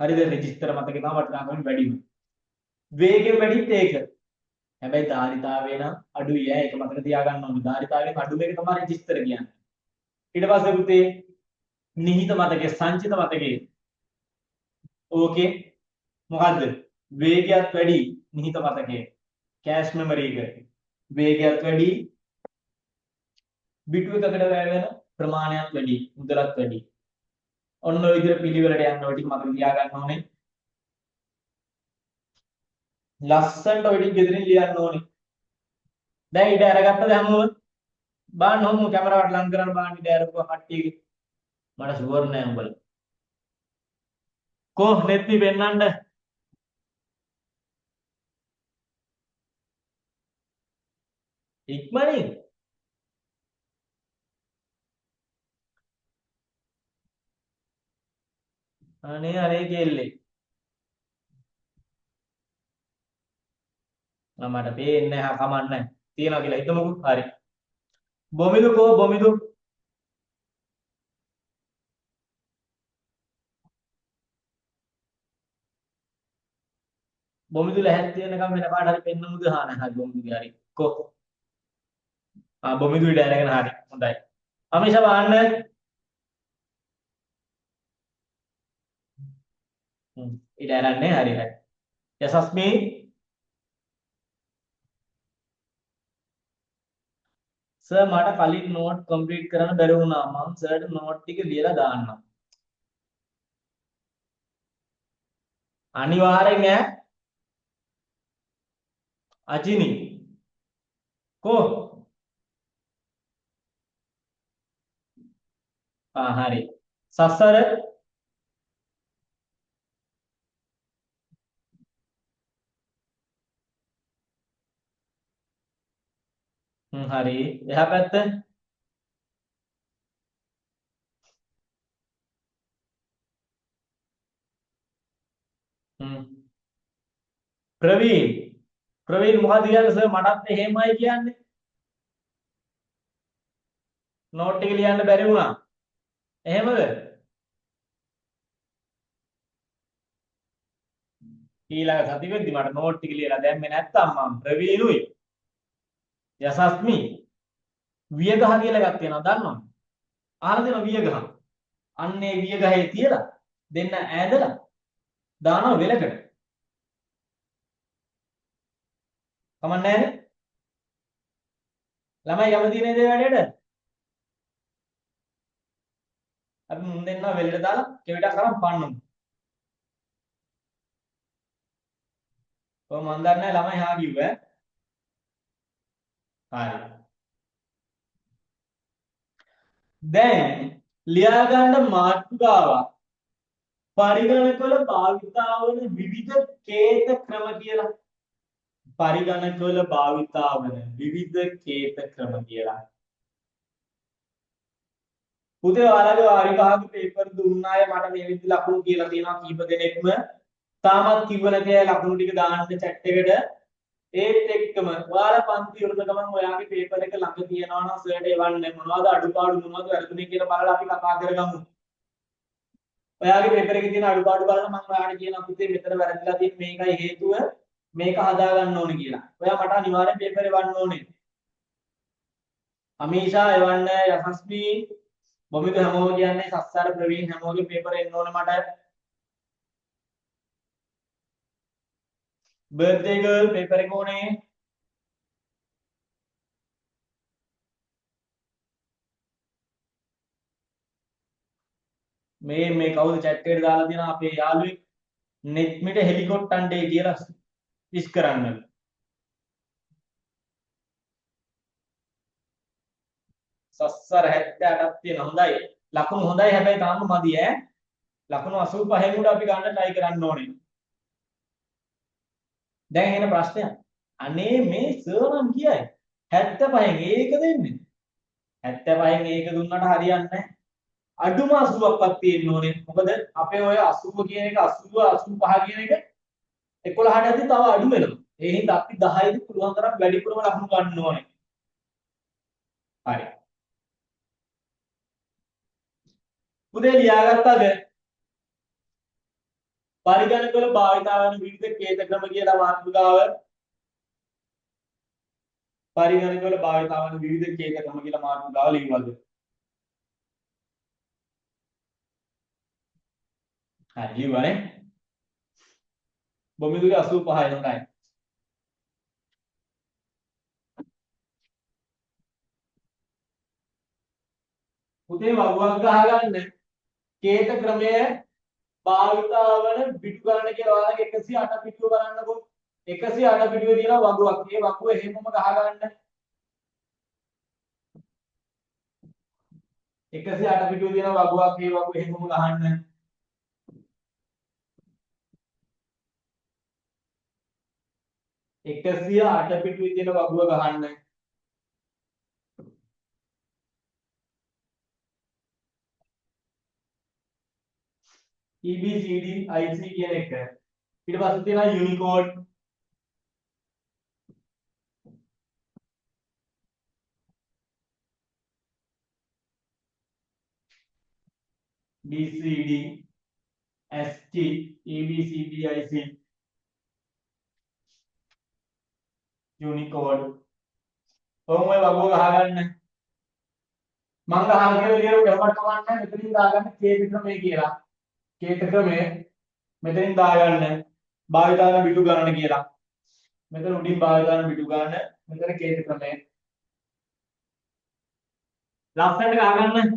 හරිද? රෙජිස්ටර් මතකේ තමයි වටිනාකම වැඩිම. වේගෙන් වැඩිත් ඒක. හැබැයි ධාරිතාවය නම් අඩුයි ඈ. ඒක මතක තියාගන්න ඕනේ. ධාරිතාවයෙන් අඩුම එක තමයි රෙජිස්ටර් කියන්නේ. ඊට පස්සේ පුතේ නිහිත මතකයේ සංචිත මතකයේ ඕකේ මොකද්ද? වේගයත් වැඩි නිහිත මතකයේ. කෑෂ් මෙමරි එක වේගයත් වැඩි, බිටු එකකට වැය වෙන ප්‍රමාණයත් වැඩි, මුදලත් වැඩි. ඔන්න ඔය විදිහට පිළිවෙලට යන්න ඔය ටික මතක තියාගන්න ඕනේ. ලස්සනට ඔය ටික ගෙදරින් ලියන්න ඕනේ. දැන් ඉඩ අරගත්තද හැමෝම? බලන්න ඔහොම කැමරාවට ලං කරන්න බලන්න ඉඩ අරපුවා කට්ටියගේ. මට ෂුවර් නෑ උඹලා. කො නෙත්නි පෙන්නන්න. ඉක්මනින්. අනේ අනේ කෙල්ලේ. මට පේන්නේ නැහැ, කමක් නැහැ. තියනවා කියලා හිතමුකෝ. හරි. බොමිදු කෝ බොමිදු? බොමිදු ලැහැත්ති වෙනකම් වෙන කාට හරි පෙන්නමුද? හා නෑ හරි බොමිදුගේ හරි. කෝ? ආ බොමිදු ඉඩ අරගෙන හරි. හොඳයි. අමිෂා බලන්න. ඉඩ අරන්නේ හරි හරි. යසස්මි සර් මට කලින් නෝට් කම්ප්ලීට් කරන්න බැරි වුණා. මං සර්ට නෝට් ටික ලියලා දාන්නම්. අනිවාර්යෙන් ඈ. අජිනි කෝ? ආ හරි. සස්සර හරි. එහා පැත්ත හ්ම් ප්‍රවීන් ප්‍රවීන් මොකද කියන්නේ සර් මටත් එහෙමයි කියන්නේ. නෝට් එක ලියන්න බැරි වුණා. එහෙමද? ඊළඟ සති වෙද්දි මට නෝට් ටික ලියලා දැම්මේ නැත්තම් මම ප්‍රවීණුයි යසස්මි වියගහ කියලා එකක් තියෙනවා දන්නවද? අහලා තියෙනවා වියගහ. අන්න ඒ වියගහේ තියලා දෙන්න ඈදලා දානවා වෙලකට. කමක් නැහැනේ. ළමයි කැමති නේද ඒ වැඩේට? අපි මුන් දෙන්නා වෙලට දාලා කෙවිතක් අරන් පන්නමු. ඔය මන් දන්නේ නැහැ ළමයි හා කිව්වා. හරි. දැන් ලියා ගන්න මාතෘකාවක් පරිගණකවල භාවිතා වන විවිධ කේත ක්‍රම කියලා. පරිගණකවල භාවිතා වන විවිධ කේත ක්‍රම කියලා. පුතේ ඔයාලගේ වාරි විභාග පේපර් දුන්න අය මට මේ විදිහට ලකුණු කියලා තියෙනවා කීප දෙනෙක්ම. තාමත් කිව්ව නැති අය ලකුණු ටික දාන්න චැට් එකට. ඒත් එක්කම ඔයාලා පන්ති ඉවරන ගමන් ඔයාගේ පේපර් එක ළඟ තියනවා නම් සර්ට එවන්න. මොනවද අඩුපාඩු මොනවද වැරදුනේ කියලා බලලා අපි කතා කරගමු. ඔයාගේ පේපර් එකේ තියෙන අඩුපාඩු බලලා මම ඔයාලට කියනවා පුතේ මෙතන වැරදිලා තියෙන මේකයි හේතුව මේක හදා ගන්න ඕනේ කියලා. ඔයා මට අනිවාර්යෙන් පේපර් එවන්න ඕනේ. අමීෂා එවන්න, යසස්මි බොමිද හැමෝම කියන්නේ සස්සාර ප්‍රවීන් හැමෝගේ පේපර් එන්න ඕනේ මට. බර්ත්ඩේ ගර්ල් පේපර් එක ඕනේ. මේ මේ කවුද චැට් එකට දාලා තියෙන අපේ යාළුවෙක් නෙත්මිට හෙලිකොප්ටර් කියලා විශ් කරන්නලු. සස්සර 78ක් තියෙන හොඳයි. ලකුණු හොඳයි හැබැයි තාම මදි ඈ. ලකුණු 85 උඩ අපි ගන්න try කරන්න ඕනේ. දැන් එන ප්‍රශ්නයක්. අනේ මේ සර් නම් කියයි 75න් ඒක දෙන්නේ. 75න් ඒක දුන්නට හරියන්නේ නැහැ. අඩුම 80ක්වත් තියෙන්න ඕනේ. මොකද අපේ ඔය 80 කියන එක 80 85 කියන එක 11ට ඇද්දි තව අඩු වෙනවා. ඒ හින්දා අපි 10 දී පුළුවන් තරම් වැඩිපුරම ලකුණු ගන්න ඕනේ. හරි. පුතේ ලියාගත්තද? පරිගණකවල භාවිතා වන විවිධ කේත ක්‍රම කියලා මාතෘකාව. පරිගණකවල භාවිතා වන විවිධ කේත ක්‍රම කියලා මාතෘකාව ලියුවද? හරි ලියුවානේ. බොමිදුගේ 85යි හොඳයි. පුතේ වගුවක් ගහගන්න කේත ක්‍රමය භාවිතා වන පිටු ගණන කියලා ඔයාලගේ 108 පිටුව බලන්නකෝ. 108 පිටුවේ තියෙන වගුවක්. ඒ වගුව එහෙමම ගහගන්න. 108 පිටුවේ තියෙන වගුවක්. ඒ වගුව එහෙමම ගහන්න. 108 පිටුවේ තියෙන වගුව ගහන්න. E B C D I C කියන එක. ඊට පස්සේ තියෙනවා Unicode. B C D S T E B C D I C Unicode. කොහොම ඔය වගුව ගහගන්න? මං ගහන කියලා ලියලා ගැහුවට කමක් නැහැ. මෙතනින් දාගන්න කේත ක්‍රමය කියලා. කේත ක්‍රමය මෙතනින් දාගන්න. භාවිතා කරන පිටු ගණන කියලා. මෙතන උඩින් භාවිතා කරන පිටු ගණන මෙතන කේත ක්‍රමය. ලස්සනට ගහගන්න.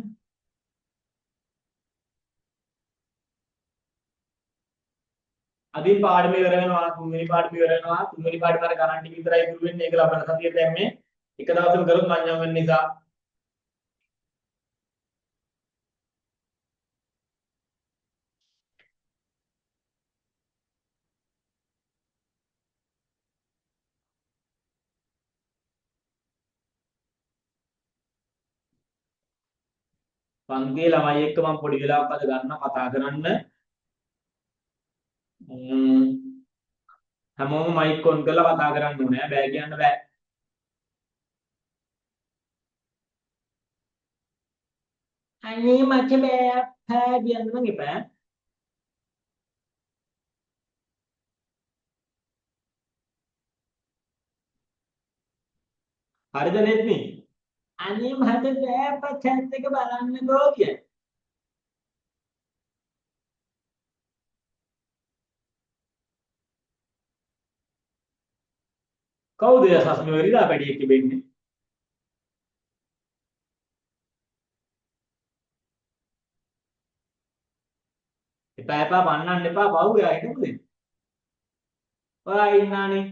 අදින් පාඩම ඉවර වෙනවා, තුන්වෙනි පාඩම ඉවර වෙනවා. තුන්වෙනි පාඩම අර ගණන් ටික විතරයි ඉතුරු වෙන්නේ. ඒක ලබන සතියේ දැම්මේ. එක දවසම කරොත් මං යම් වෙන නිසා. පන්තියේ ළමයි එක්ක මම පොඩි වෙලාවක් අද ගන්නවා කතා කරන්න. හැමෝම මයික් ඔන් කරලා කතා කරන්න ඕනේ. බෑ කියන්න බෑ. අනේ මට බෑ අප්පා කියන්න නම් එපා. හරිද නෙත්මි? අනේ මට බෑ අප්පා චැට් එක බලන්නකෝ කියන්නේ. කවුද ඔය සස්මි වෙරිදා පැටියෙක් තිබෙන්නේ? එපා එපා පන්නන්න එපා පව් එයා හිටපු දෙන්න. ඔයා ඉන්නානේ.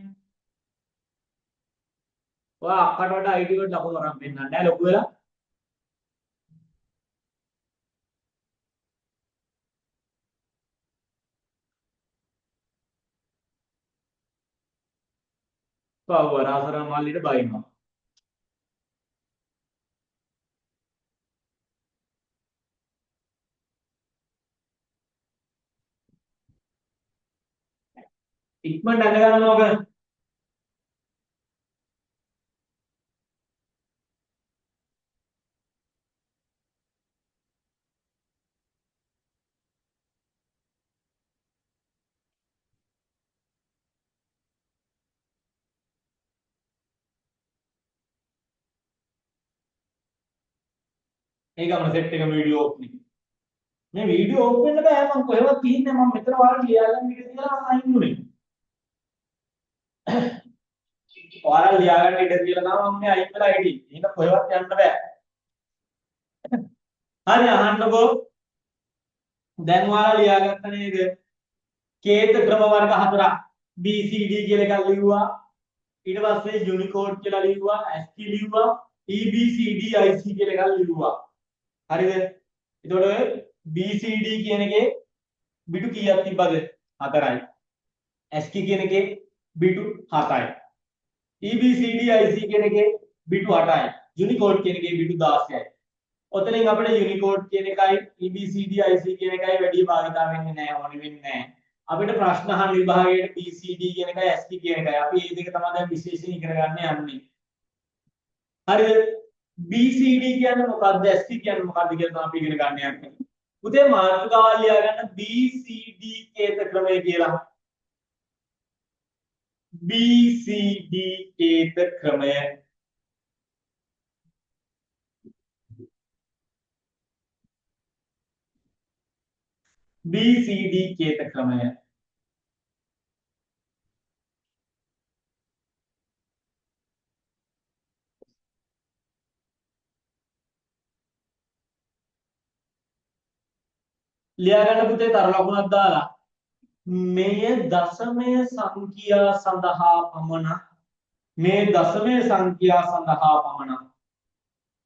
ඔයා අක්කට වඩා IT වලට ලකුණු අරන් පෙන්නන්න ඈ ලොකු වෙලා. පව් අර අසරණ මල්ලිට බයිනවා. ඉක්මනට ඇඳ ගන්න ඕක. ඒ ගමන සෙට් එකම වීඩියෝ ඕෆ් නේ. මේ වීඩියෝ ඕෆ් වෙන්න බෑ මං කොහෙවත් ගිහින් නෑ. මං මෙතන ඔයාලට ලියා ගන්න ඉඩ තියලා මං අයින් වුණේ. ඔයාලා ලියා ගන්න ඉඩ තියලා තමයි මං මේ අයින් වෙලා හිටියේ. එහෙනම් කොහෙවත් යන්න බෑ. හරි අහන්නකෝ. දැන් ඔයාලා ලියාගත්ත නේද? කේත ක්‍රම වර්ග හතරක් B C D කියලා එකක් ලිව්වා. ඊට පස්සේ යුනිකෝඩ් කියලා ලිව්වා, ASCII ලිව්වා, E B C D I C කියලා එකක් ලිව්වා. හරිද? එතකොට ඔය B C D කියන එකේ බිටු කීයක් තිබ්බද? 4යි. ASCII කියන එකේ බිටු 7යි. E B C D I C කියන එකේ බිටු 8යි. යුනිකෝඩ් කියන එකේ බිටු 16යි. ඔතනින් අපිට යුනිකෝඩ් කියන එකයි E B C D I C කියන එකයි වැඩි භාවිතා වෙන්නේ නැහැ, ඕනෙ වෙන්නේ නැහැ. අපිට ප්‍රශ්න අහන විභාගයට B C D කියන එකයි ASCII කියන එකයි. අපි මේ දෙක තමයි දැන් විශේෂයෙන් ඉගෙන ගන්න යන්නේ. හරිද? B C D කියන්නේ මොකද්ද? ASCII කියන්නේ මොකද්ද කියලා තමයි අපි ඉගෙන ගන්න යන්නේ. පුතේ මාතෘකාවල් ලියා ගන්න B C D කේත ක්‍රමය කියලා. B C D කේත ක්‍රමය. B C D කේත ක්‍රමය. ලියා ගන්න පුතේ තර ලකුණක් දාලා. මෙය දශමය සංඛ්‍යා සඳහා පමණක්. මේ දශමය සංඛ්‍යා සඳහා පමණක්.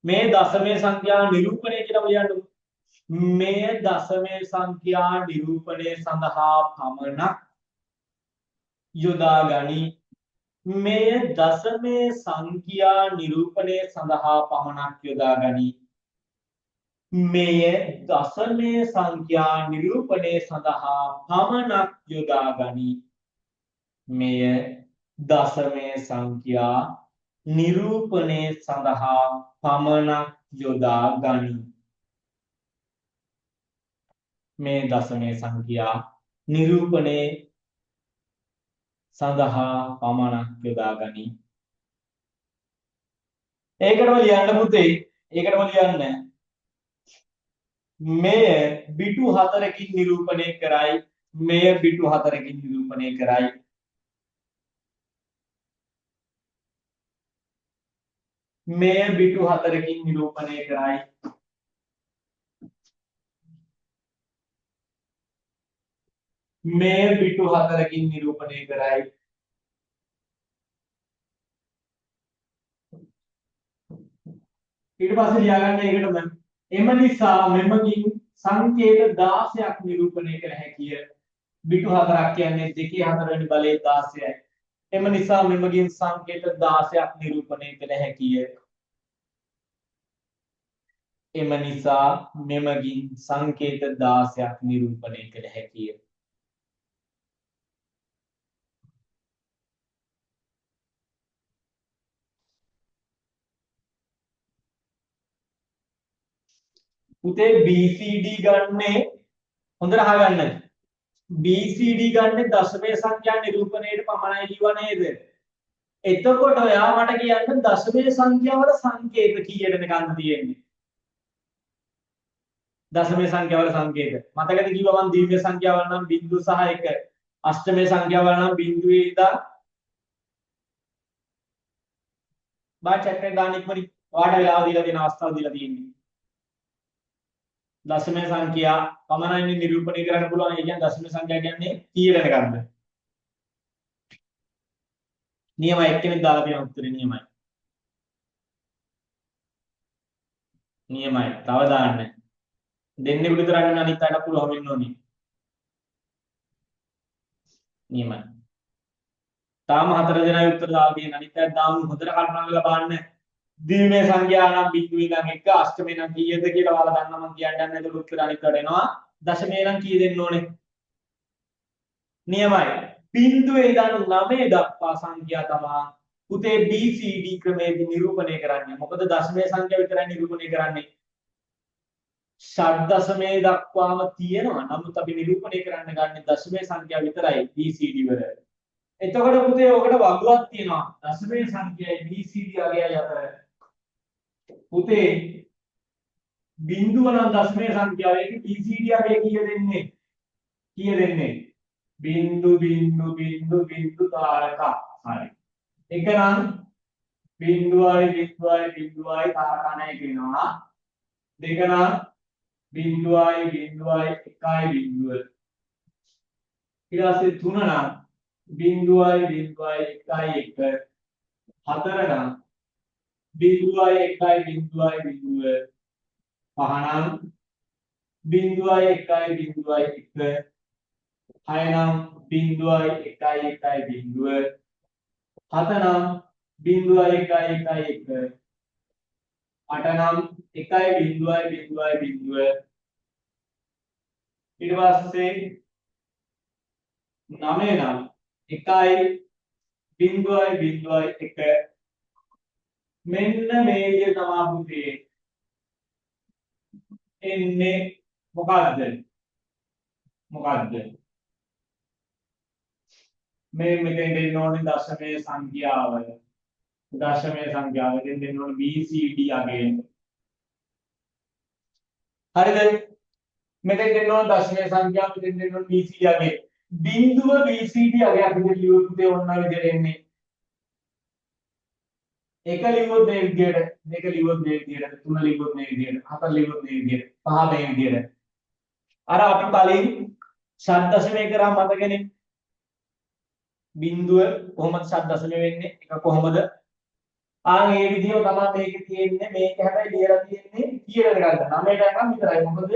මේ දශමය සංඛ්‍යා නිරූපණය කියලා ලියන්නකෝ. මෙය දශමය සංඛ්‍යා නිරූපණය සඳහා පමණක් යොදා ගනි. මෙය දශමය සංඛ්‍යා නිරූපණය සඳහා පමණක් යොදා ගනි. මෙය දශමය සංඛ්‍යා නිරූපණය සඳහා පමණක් යොදා ගනි. මෙය දශමය සංඛ්‍යා නිරූපණය සඳහා පමණක් යොදා ගනි. මේ දශමය සංඛ්‍යා නිරූපණය සඳහා පමණක් යොදා ගනි. ඒකටම ලියන්න පුතේ, ඒකටම ලියන්න. මෙය බිටු 4කින් නිරූපණය කරයි. මෙය බිටු 4කින් නිරූපණය කරයි. මෙය බිටු 4කින් නිරූපණය කරයි. මෙය බිටු 4කින් නිරූපණය කරයි. ඊට පස්සේ ලියාගන්න ඒකටම එම නිසා මෙමගින් සංකේත 16ක් නිරූපණය කළ හැකිය. බිටු 4ක් කියන්නේ 2 4 වෙනි බලයේ 16යි. එම නිසා මෙමගින් සංකේත 16ක් නිරූපණය කළ හැකිය. එම නිසා මෙමගින් සංකේත 16ක් නිරූපණය කළ හැකිය. පුතේ BCD ගන්නේ හොඳට අහගන්න. BCD ගන්නේ දශමය සංඛ්‍යා නිරූපණයට පමණයි කිව්වා නේද? එතකොට ඔයා මට කියන්න දශමය සංඛ්‍යාවල සංකේත කීයට එනකන්ද තියෙන්නේ? දශමය සංඛ්‍යාවල සංකේත. මතකද කිව්වා මං ද්විමය සංඛ්‍යාවල නම් බිංදු සහ 1, අෂ්ටමය සංඛ්‍යාවල නම් බිංදුවේ ඉඳන් බා චැට් එක දාන්න ඉක්මනින්. ඔයාට වෙලාව දීලා තියෙන අවස්ථාව දීලා තියෙන්නේ. දශමය සංඛ්‍යා පමණයි නිරූපණය කරන්න පුළුවන්. ඒ කියන්නේ දශම සංඛ්‍යා කියන්නේ කීයට එනකන්ද? නියමයි, එක්කෙනෙක් දාලා තියෙන උත්තරේ නියමයි. නියමයි. තව දාන්න. දෙන්නෙකුට විතර නෙමෙයි අනිත් අයට පුළුවන් වෙන්න ඕනේ. නියමයි. තාම 4 දෙනායි උත්තර දාලා තියෙන. අනිත් අය දාමු. හොඳට කල්පනා කරලා බලන්න. ද්විමය සංඛ්‍යා නම් බිංදුව ඉඳන් 1, අෂ්ටමය නම් කීයද කියලා ඔයාලා දන්නා මං කියන්න යන්නේ නැතුව උත්තර අනිත් අයට එනවා. දශමය නම් කී දෙන්න ඕනේ? නියමයි. බිංදුවේ ඉඳන් 9 දක්වා සංඛ්‍යා තමා පුතේ BCD ක්‍රමයේදී නිරූපණය කරන්නේ. මොකද දශමය සංඛ්‍යා විතරයි නිරූපණය කරන්නේ. ෂඩ් දශමය දක්වාම තියෙනවා. නමුත් අපි නිරූපණය කරන්න ගන්නේ දශමය සංඛ්‍යා විතරයි BCD වල. එතකොට පුතේ ඔකට වගුවක් තියෙනවා. දශමය සංඛ්‍යායි BCD අගයයි අතර. පුතේ බිංදුව නම් දශමය සංඛ්‍යාව, ඒක BCD අගය කීය දෙන්නේ? කීය දෙන්නේ? බිංදු බිංදු බිංදු බිංදු තාරකා. හරි. එක නම් බිංදුවයි බිංදුවයි බිංදුවයි තාරකා නැහැ කියනවා. දෙක නම් බිංදුවයි බිංදුවයි එකයි බිංදුව. ඊට පස්සේ තුන නම් බිංදුවයි බිංදුවයි එකයි එක. හතර නම් බිංදුවයි එකයි බිංදුවයි බිංදුව. පහ නම් බිංදුවයි එකයි බිංදුවයි එක. හය නම් බිංදුවයි එකයි එකයි බිංදුව. හත නම් බිංදුවයි එකයි එකයි එක. අට නම් එකයි බිංදුවයි බිංදුවයි බිංදුව. ඊට පස්සේ නවය නම් එකයි බිංදුවයි බිංදුවයි එක. මෙන්න මේ විදිහ තමා පුතේ එන්නේ. මොකද්ද? මොකද්ද? මේ මෙතෙන් දෙන්න ඕනේ දශමය සංඛ්‍යාව. දශමය සංඛ්‍යාව මෙතෙන් දෙන්න ඕනේ BCD අගය. හරිද? මෙතෙන් දෙන්න ඕනේ දශමය සංඛ්‍යාව, මෙතෙන් දෙන්න ඕනේ BCD අගය. බිංදුව BCD අගය අපි ලියුවොත් පුතේ ඔන්න ඔය විදිහට එන්නේ. එක ලිව්වොත් මේ විදිහට, දෙක ලිව්වොත් මේ විදිහට, තුන ලිව්වොත් මේ විදිහට, හතර ලිව්වොත් මේ විදිහට, පහ මේ විදිහට. අර අපි කලින් ෂඩ් දශමය කරා මතකනේ. බිංදුව කොහොමද ෂඩ් දශමය වෙන්නේ? එක කොහොමද? ආන් ඒ විදිහම තමයි මේකේ තියෙන්නේ. මේක හැබැයි ලියලා තියෙන්නේ කීයට ගන්නද? 9ට යනකම් විතරයි. මොකද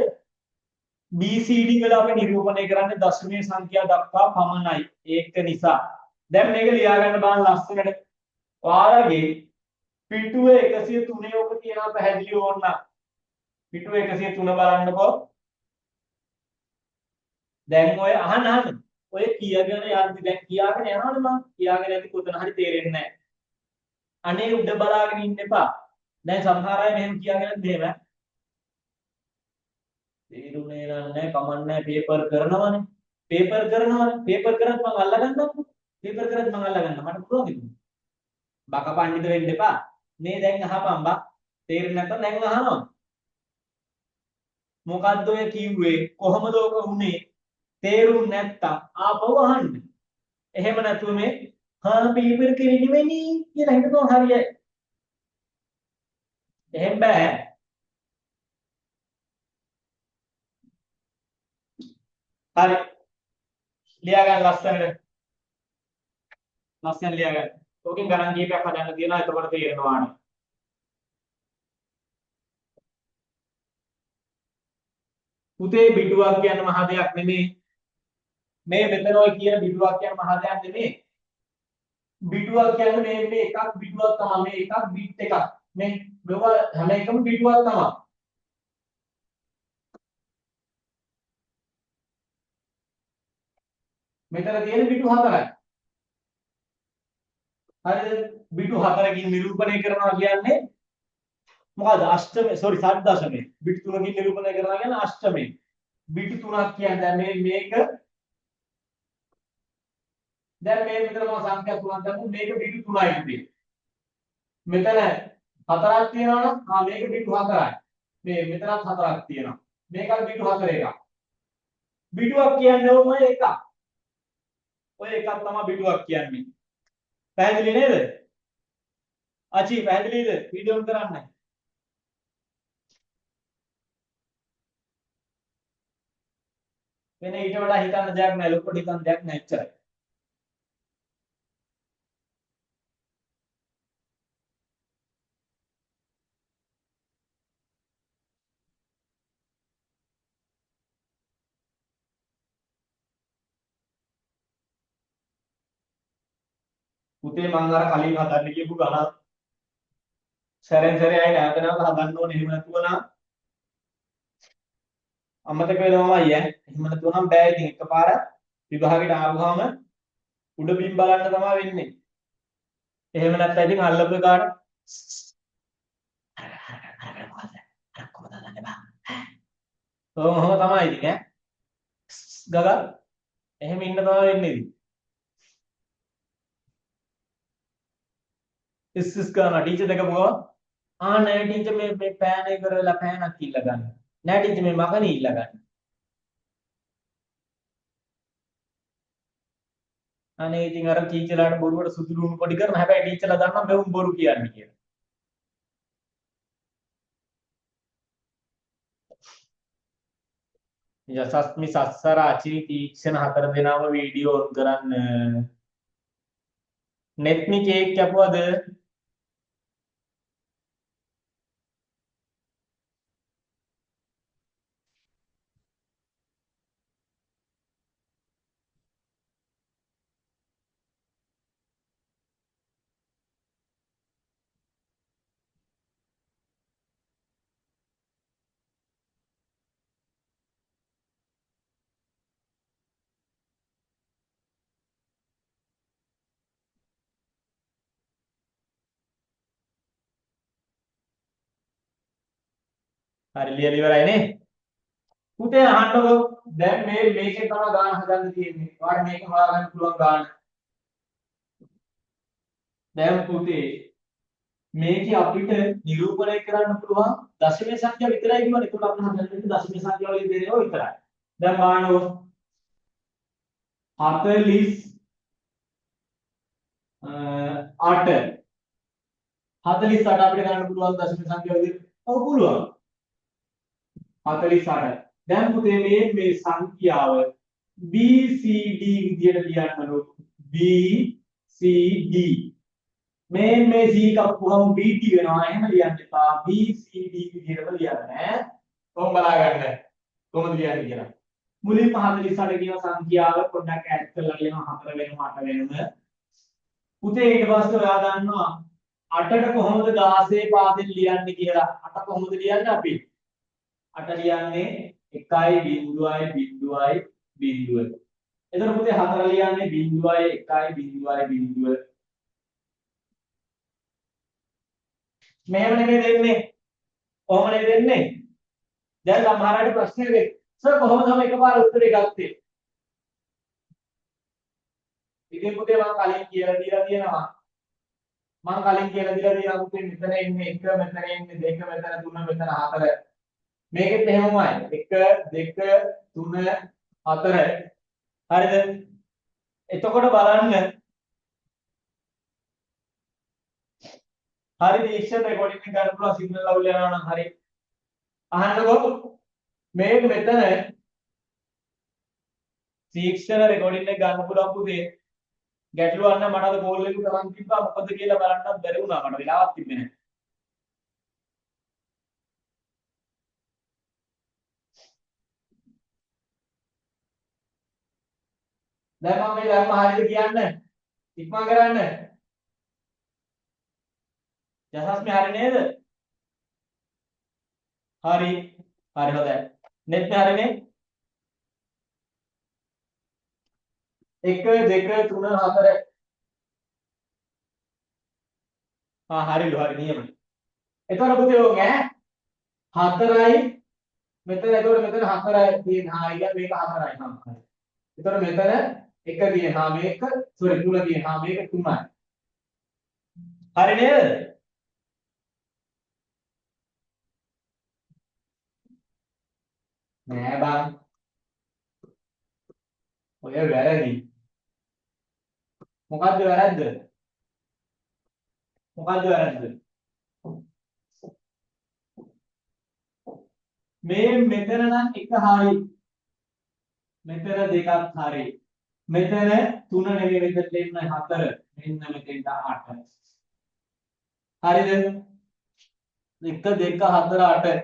BCD වල අපි නිරූපණය කරන්නේ දශමය සංඛ්‍යා දක්වා පමණයි. ඒක නිසා දැන් මේක ලියා ගන්න බලන්න ලස්සනට. ඔයාලගේ පිටුව 103 ඔක තියෙනවා පැහැදිලි ඕන නම්. පිටුව 103 බලන්නකෝ. දැන් ඔය අහන්න අහන්න. ඔය කියගෙන යද්දි දැන් කියාගෙන යනවනේ මං. කියාගෙන යද්දි කොතන හරි තේරෙන්නේ නැහැ. අනේ උඩ බලාගෙන ඉන්න එපා. දැන් සමහර අය මෙහෙම කියාගෙන මෙහෙම තේරුනේ නෑ, කමක් නෑ, පේපර් කරනවනේ. පේපර් කරනවනේ. පේපර් කරත් මං අල්ලගන්නම්කෝ. පේපර් කරත් මං අල්ලගන්න. මට පුළුවන් ඉතින්. බක පණ්ඩිත වෙන්න එපා. නේ දැන් අහපන් බා. තේරෙන්නේ නැත්නම් දැන් අහනවා. මොකද්ද ඔය කිව්වේ? කොහොමද ඔක වුනේ? තේරුම් නැත්තම් ආපහු අහන්න. එහෙම නැතුව මේ හා පේපර් කරේ නෙමෙයි කියලා හිතනවා හරියයි. එහෙම බෑ. හරි. ලියා ගන්න ලස්සනට. ලස්සන ලියා ගන්න. ඕකෙන් ගණන් කීපයක් හදන්න තියෙනවා, එතකොට තේරෙනවා නේ. පුතේ බිටුවක් කියන්නේ මහ දෙයක් නෙමෙයි. මේ මෙතන ඔය කියන බිටුවක් කියන්නේ මහ දෙයක් නෙමෙයි. බිටුවක් කියන්නේ මේ එකක් බිටුවක් තමයි. මේ එකක් බිට් එකක්. මේ මේවා හැම එකම බිටුවක් තමයි. මෙතන තියෙන බිටු හතරයි. හරිද? බිටු හතරකින් නිරූපණය කරනවා කියන්නේ මොකද්ද? අෂ්ටමේ, සෝරි ෂඩ් දශමේ. බිටු තුනකින් නිරූපණය කරනවා කියන්නේ අෂ්ටමේ. බිටු තුනක් කියන්නේ දැන් මේ මේක දැන් මේ මෙතන මම සංඛ්‍යා තුනක් දැම්මොත් මේක බිටු තුනයි පුතේ. මෙතන හතරක් තියෙනවා නම් ආ මේක බිටු හතරයි. මේ මෙතනත් හතරක් තියෙනවා. මේකත් බිටු හතර එකක්. බිටුවක් කියන්නේ ඔය එකක්. ඔය එකක් තමයි බිටුවක් කියන්නේ. පැහැදිලි නේද? අචි පැහැදිලිද? වීඩියෝ ඔන් කරන්න. වෙන ඊට වඩා හිතන්න දෙයක් නෑ, ලොකුට හිතන්න දෙයක් නෑ එච්චරයි. පුතේ මං අර කලින් හදන්න කියපු ගණන් සැරෙන් සැරේ ආයේ නැවත නැවත හදන්න ඕනේ. එහෙම නැතුව නම් අමතක වෙනවමයි ඈ. එහෙම නැතුව නම් බෑ. ඉතින් එකපාර විභාගෙට ආවම උඩ බිම් බලන්න තමයි වෙන්නේ. එහෙම නැත්නම් ඉතින් අල්ලපු එකාට අර අර අර මොකද අර කොහොමද හදන්නේ බං. ඔහොම තමයි ඉතින් ඈ. ගගා එහෙම ඉන්න තමයි වෙන්නේ ඉතින්. ඉස් ඉස් ගාන ටීචර් දැකපුවා ආ නෑ ටීචර් මේ මේ පෑන ඉවර වෙලා පෑනක් ඉල්ල ගන්න. නෑ ටීචර් මේ මකනේ ඉල්ල ගන්න. අනේ ඉතින් අර ටීචර්ලාට බොරුවට සුදු ලුණු පොඩි කරන හැබැයි ටීචර්ලා දන්නවා මෙවුන් බොරු කියන්නේ කියලා. යසස්මි සස්සර අචි තීක්ෂණ හතර දෙනාම වීඩියෝ ඔන් කරන්න. නෙත්මි කේක් කැපුවද? හරි ලියලා ඉවරයි නේ? පුතේ අහන්නකෝ දැන් මේ මේකෙන් තමයි ගාන හදන්න තියෙන්නේ. ඔයාලට මේක හොයාගන්න පුළුවන් ගාන. දැන් පුතේ මේකේ අපිට නිරූපණය කරන්න පුළුවන් දශමයේ සංඛ්‍යා විතරයි කියවනේ. ඒකට අපිට හදන්න වෙන්නේ දශමයේ සංඛ්‍යා වලින් දෙන ඒවා විතරයි. දැන් බලන්නකෝ 48 48 අපිට ගන්න පුළුවන් දශම සංඛ්‍යාව විදිහට. ඔව් පුළුවන්. 48. දැන් පුතේ මේ මේ සංඛ්‍යාව B C D විදියට ලියන්නලු. B C D. මේ මේ C කප්පුවම B T වෙනවා. එහෙම ලියන්න එපා. B C D විදියටම ලියන්න ඈ. කොහොම බලා ගන්න. කොහොමද ලියන්නේ කියලා. මුලින්ම 48 කියන සංඛ්‍යාව පොඩ්ඩක් ඈඩ් කරලා ලියනවා 4 වෙනම 8 වෙනම. පුතේ ඊට පස්සේ ඔයා දන්නවා 8ට කොහොමද 16 පාදෙන් ලියන්නේ කියලා. 8 කොහොමද ලියන්නේ අපි? 8 ලියන්නේ 1 0 0 0. එතකොට පුතේ 4 ලියන්නේ 0 1 0 0. මෙහෙම නෙමෙයි දෙන්නේ. කොහොම නේ දෙන්නේ? දැන් සමහර අයට ප්‍රශ්න වෙයි. සර් කොහොමද මම එකපාර උත්තරේ ගත්තේ? ඉතින් පුතේ මං කලින් කියලා දීලා තියෙනවා. මං කලින් කියලා දීලා තියෙනවා පුතේ මෙතන ඉන්නේ 1 මෙතන ඉන්නේ 2 මෙතන 3 මෙතන 4. මේකෙත් එහෙමමයි 1 2 3 4. හරිද? එතකොට බලන්න හරි දීක්ෂණ රෙකෝඩින් එක ගන්න පුළුවන් සිග්නල් අවුල් යනවා නම් හරි. අහන්නකෝ මේ මෙතන තීක්ෂණ රෙකෝඩින් එක ගන්න පුළුවන් පුතේ. ගැටලුවක් නම් මට අද කෝල් එක කරන් තිබ්බා මොකද කියලා බලන්නත් බැරි වුණා මට වෙලාවක් තිබ්බේ නැහැ. දැන් මම මේ ධර්ම හරියද කියන්න ඉක්මන් කරන්න. යසස්මි හරි නේද? හරි. හරි හොඳයි. නෙත්මි හරිනේ? 1 2 3 4. ආ හරිලු හරි නියමයි. එතකොට පුතේ ඕක ඈ 4යි මෙතන එතකොට මෙතන 4යි තියෙන. හා ඉතින් මේක 4යි. හා හරි. එතකොට මෙතන 1 තියෙන. හා මේක සෝරි 3 තියෙන. හා මේක 3යි. හරි නේද? නෑ බං. ඔය වැරදි. මොකද්ද වැරද්ද? මොකද්ද වැරද්ද? මේ මෙතන නම් එක හරි. මෙතන දෙකක් හරි. මෙතන තුන නෙමෙයි මෙතන දෙන්න හතර. මෙන්න මෙතෙන්ට අට. හරිද? 1 2 4 8.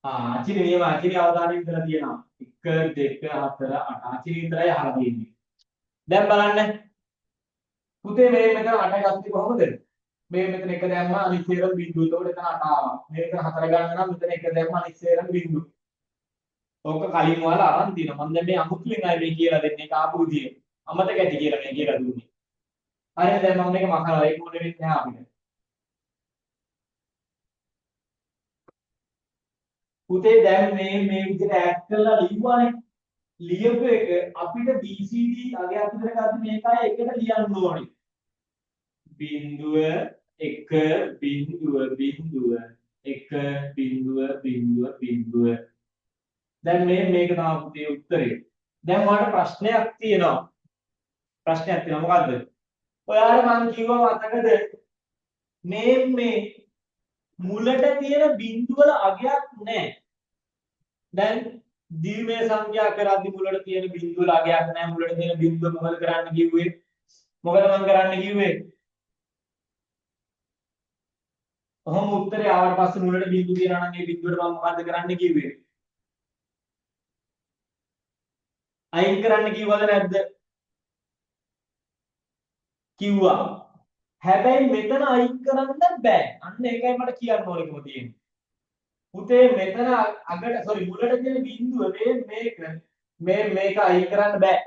ආ අචිනි නියම අචිනි අවධානය විතර තියෙනවා. 1 2 4 8 අචිනි විතරයි අහලා තියෙන්නේ. දැන් බලන්න. පුතේ මේ මෙතන 8 ගත්තේ කොහොමද? මේ මෙතන එක දැම්මා අනිත් සේරම බිංදුව. එතකොට එතන 8 ආවා. මේ මෙතන 4 ගන්න නම් මෙතන එක දැම්මා අනිත් සේරම බිංදුව. ඕක කලින් ඔයාලා අරන් තියෙනවා. මම දැන් මේ අමුතුවෙන් අය මේ කියලා දෙන්නේ. ඒක ආපු විදිය. අමතක ඇති කියලා මේ කියලා දුන්නේ. හරිද? දැන් මම මේක මකනවා. ඒක ඕනේ වෙන්නේ නැහැ අපිට. පුතේ දැන් මේ මේ විදිහට ඇඩ් කරලා ලිව්වනේ. ලියපු එක අපිට BCD අගයක් විතර ගන්න මේකයි එකට ලියන්න ඕනේ. බිංදුව 1 බිංදුව බිංදුව 1 බිංදුව බිංදුව බිංදුව. දැන් මේ මේක තමයි පුතේ උත්තරේ. දැන් ඔයාලට ප්‍රශ්නයක් තියෙනවා. ප්‍රශ්නයක් තියෙනවා මොකද්ද? ඔයාලා මං කිව්වා මතකද මේ මේ මුලට තියෙන බිංදුව වල අගයක් නැහැ. දැන් ද්විමය සංඛ්‍යා කරද්දි මුලට තියෙන බිංදුව වල අගයක් නැහැ. මුලට තියෙන බිංදුව මොකද කරන්න කිව්වේ? මොකද මං කරන්න කිව්වේ? ඔහොම උත්තරේ ආවට පස්සේ මුලට බිංදු තියෙනවා නම් ඒ බිංදුවට මම මොකද්ද කරන්න කිව්වේ? අයින් කරන්න කිව්වද නැද්ද? කිව්වා. හැබැයි මෙතන අයින් කරන්න බෑ. අන්න ඒකයි මට කියන්න ඕනකම තියෙන්නේ. පුතේ මෙතන අගට සෝරි මුලට තියෙන බිංදුව මේ මේක මේ මේක අයින් කරන්න බෑ.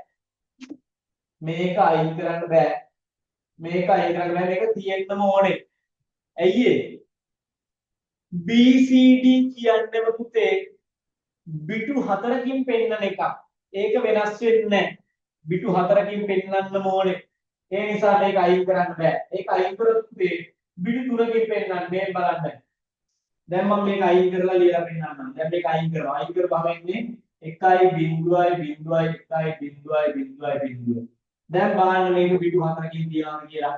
මේක අයින් කරන්න බෑ. මේක අයින් කරන්න බෑ. මේක තියෙන්නම ඕනේ. ඇයි ඒ? BCD කියන්නේම පුතේ බිටු හතරකින් පෙන්නන එකක්. ඒක වෙනස් වෙන්නේ නැහැ. බිටු හතරකින් පෙන්නන්නම ඕනේ. ඒ නිසා මේක අයින් කරන්න බෑ. ඒක අයින් කරොත් පුතේ බිටු තුනකින් පෙන්නන්න. මේ බලන්න. දැන් මම මේක අයින් කරලා ලියලා පෙන්නන්නම්. දැන් මේක අයින් කරනවා. අයින් කරපුවම එන්නේ 1 0 0 1 0 0 0. දැන් බලන්න මේක බිටු හතරකින් තියනවාද කියලා.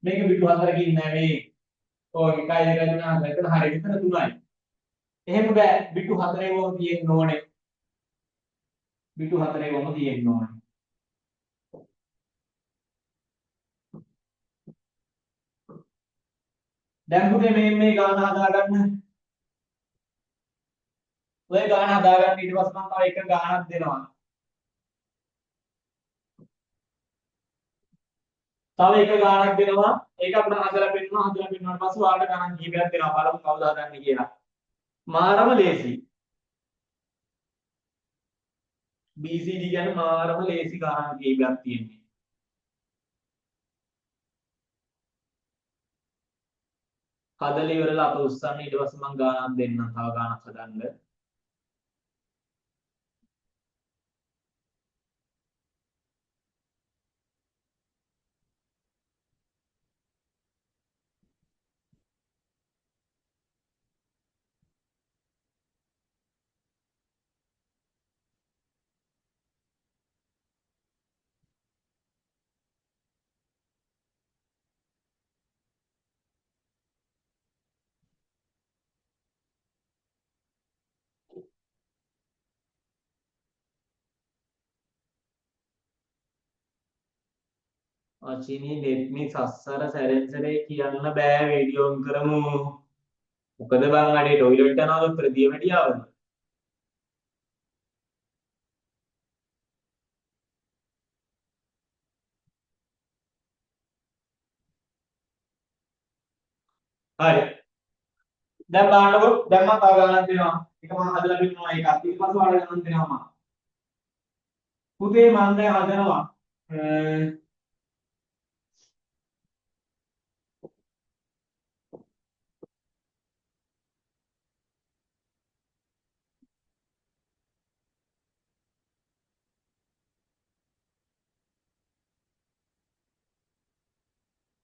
මේක බිටු හතරකින් නෙවෙයි. ඔව් 1 2 3 4 එතන හරි මෙතන 3යි. එහෙම බෑ බිටු හතරේවම තියෙන්න ඕනේ. බිටු හතරේවම තියෙන්න ඕනේ. දැන් පුතේ මේ මේ ගාන හදාගන්න. ඔය ගාන හදාගන්න ඊට පස්සේ මම තව එක ගානක් දෙනවා. තව එක ගානක් දෙනවා. ඒක අපිට හදලා පෙන්නනවා. හදලා පෙන්නුවාට පස්සේ ඔයාලට ගණන් කීපයක් දෙනවා. බලමු කවුද හදන්නේ කියලා. මාරම ලේසි. BCD කියන්නේ මාරම ලේසි ගණන් කීපයක් තියෙන්නේ. හදලා ඉවරලා අප උස්සන්න ඊට පස්සේ මං ගානක් දෙන්නම්. තව ගානක් හදන්න. අචිනි නෙත්මි සස්සර සැරෙන් සැරේ කියන්න බෑ වීඩියෝ ඔන් කරමු. මොකද බං අඩේ ටොයිලට් යනවද උත්තර දියමැඩියාවද? හරි. දැන් බලන්නකෝ දැන් මම තව ගණනක් දෙනවා. එක මම හදලා පෙන්නනවා ඒකත්. ඊට පස්සේ ඔයාලට ගණන් දෙනවා මම. පුතේ මම දැන් හදනවා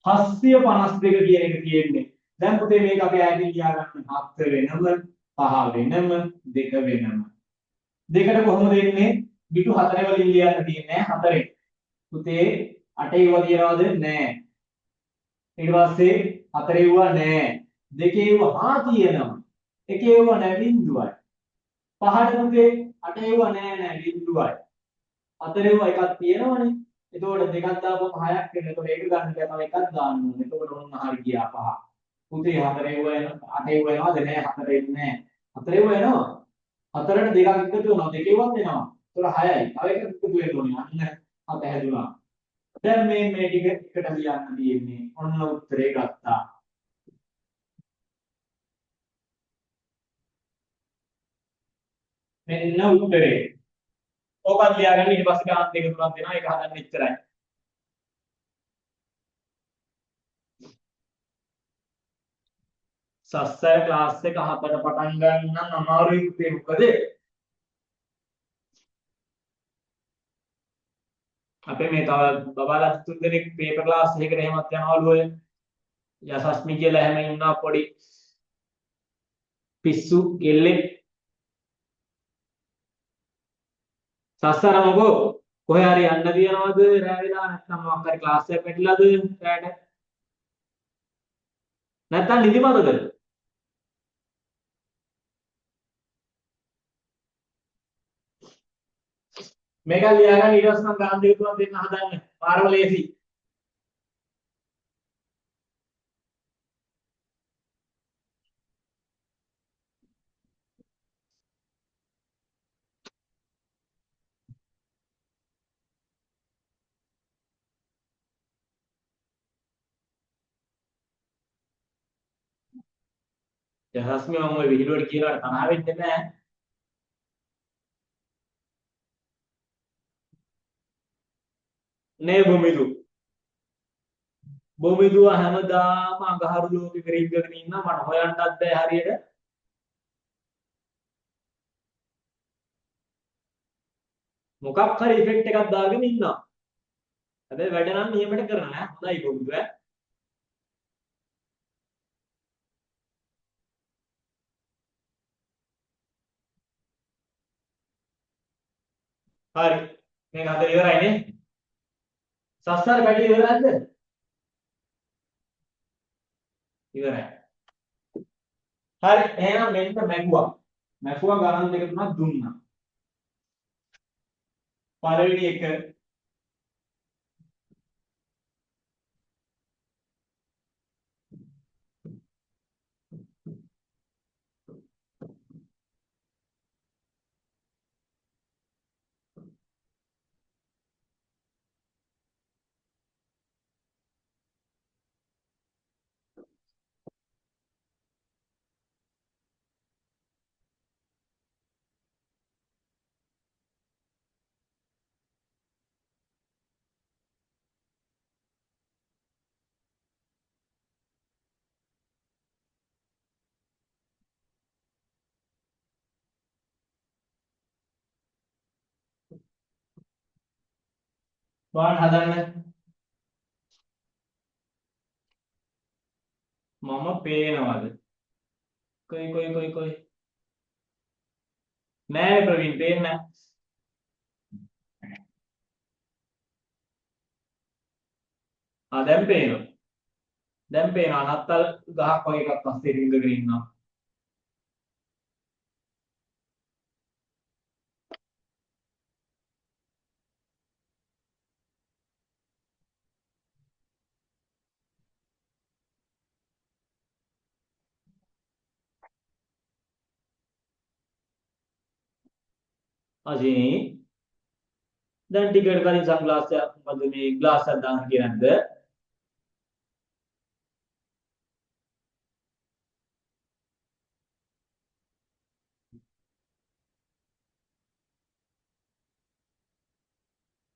752 කියන එක තියෙන්නේ. දැන් පුතේ මේක අපි ඈතින් ලියා ගන්න 7 වෙනම 5 වෙනම 2 වෙනම. දෙකට කොහොමද එන්නේ? බිටු 4 වලින් ලියන්න තියෙන්නේ 4ෙන්. පුතේ 8 ඒවා තියනවද? නෑ. ඊට පස්සේ 4 ඒවා නෑ. 2 ඒවා හා තියෙනවා. 1 ඒවා නෑ බිඳුවයි. 5ට පුතේ 8 ඒවා නෑ නෑ බිඳුවයි. 4 ඒවා එකක් තියෙනවනේ. එතකොට දෙකක් දාපුවම 6ක් වෙනවා. එතකොට ඒක ගන්න බෑ. තව එකක් දාන්න ඕනේ. එතකොට ඔන්න හරි ගියා 5. පුතේ 4 ඒවා එනවා 8 ඒවා එනවද? නෑ 4 එන්නේ නෑ. 4 ඒවා එනවා. 4ට දෙකක් එකතු වෙනවා. දෙක ඒවත් එනවා. එතකොට 6යි. තව එකක් එකතු වෙන්න ඕනේ. අන්න 7 හැදුනා. දැන් මේ මේ ටික එකට ලියන්න තියෙන්නේ. ඔන්න උත්තරේ ගත්තා. මෙන්න උත්තරේ. ඕකත් ලියාගන්න ඊට පස්සේ ගාන දෙක තුනක් දෙනවා. ඒක හදන්න එච්චරයි. සස්සය ක්ලාස් එක 7ට පටන් ගන්න නම් අමාරුයි පුතේ. මොකද අපේ මේ තව බබාලා තුන් දෙනෙක් පේපර් ක්ලාස් එකකට එහෙමත් යනවලු ඔය යසස්මි කියලා එහෙම ඉන්නවා පොඩි පිස්සු කෙල්ලෙක්. සස්සර මොකෝ කොහේ හරි යන්න තියනවද රෑ වෙලා නැත්නම් මොකක් හරි ක්ලාස් එකක් වැටිලාද රෑට නැත්නම් නිදිමතද? මේක ලියාගන්න ඊට පස්සේ මම ගණන් දෙක තුනක් දෙන්න හදන්න. පාරම ලේසි. යහස්මි මම ඔය විහිළුවට කියලාට තරහ වෙන්න බෑ. නේ බොමිදු. බොමිදුව හැමදාම අඟහරු ලෝකෙක රිංගගෙන ඉන්නවා මට හොයන්නත් බෑ හරියට. මොකක් හරි ඉෆෙක්ට් එකක් දාගෙන ඉන්නවා. හැබැයි වැඩ නම් නියමයට කරනවා ඈ. හොඳයි බොමිදු ඈ. හරි. මේක හදලා ඉවරයි නේ? සස්සර වැඩි ඉවරයිද? ඉවරයි. හරි එහෙනම් මෙන්න මැකුවා. මැකුවා ගණන් දෙක තුනක් දුන්නා. පළවෙනි එක බලන්න හදන්න. මම පේනවද? කොයි කොයි කොයි කොයි නෑ ප්‍රවීන් පේන්නේ නෑ. ආ දැන් පේනවා. දැන් පේනවා නත්තල් ගහක් වගේ එකක් පස්සේ රිංගගෙන ඉන්නවා. අශිනි දැන් ටිකකට කලින් සන්ග්ලාස් එකක් මොකද මේ ග්ලාස් එකක් දාන්න හිටියේ නැද්ද?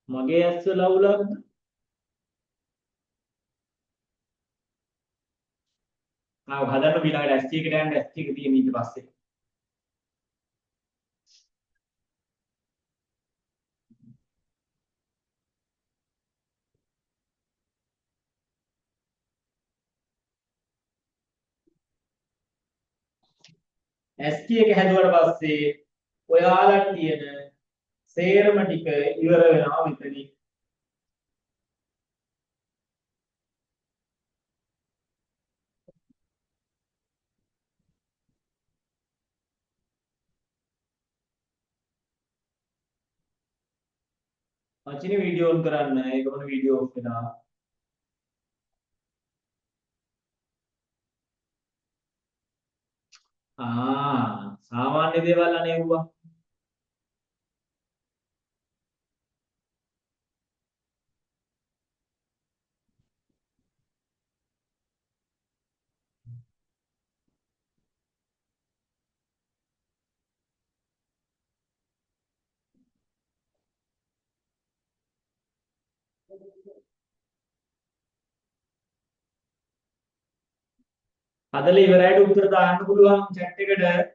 මගේ ඇස් වල අවුලක්ද? ආ හදන්න ඊළඟට ඇස් එකට යන්න ඇස් එක තියෙන ඊට පස්සේ. ඇස් එක හැදුවට පස්සේ ඔයාලට තියෙන සේරම ටික ඉවර වෙනවා මෙතනින්. අචිනි වීඩියෝ ඔන් කරන්න. ඒක මොන වීඩියෝ ඔෆ් වෙනවා. ආ සාමාන්‍ය දේවල් අනේ වුණා. හදලා ඉවරයට උත්තර දාන්න පුළුවන් චැට් එකට.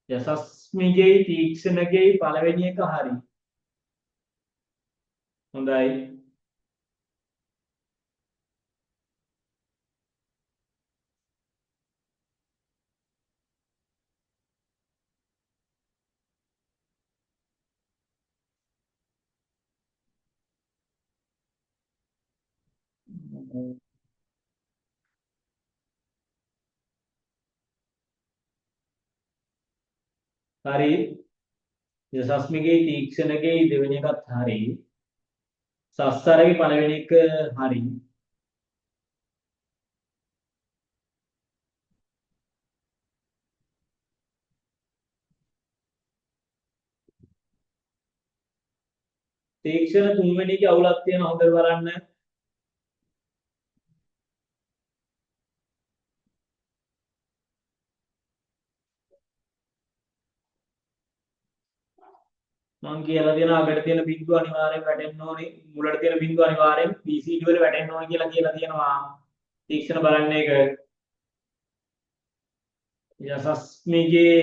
යසස්මිගේ තීක්ෂණගේ පළවෙනි එක හරි. හොඳයි. හරි. යසස්මිගේ තීක්ෂණගේ දෙවෙනි එකත් හරි. සස්සරගේ පළවෙනි එක හරි. තීක්ෂණ තුන්වෙනි එකේ අවුලක් තියෙනවා හොඳට බලන්න. මං කියලා දෙනවා අගට තියෙන බිඳුව අනිවාර්යෙන් වැටෙන්න ඕනේ, මුලට තියෙන බිඳුව අනිවාර්යෙන් BCD වල වැටෙන්න ඕනේ කියලා කියලා තියෙනවා. තීක්ෂණ බලන්න එක. යසස්මිගේ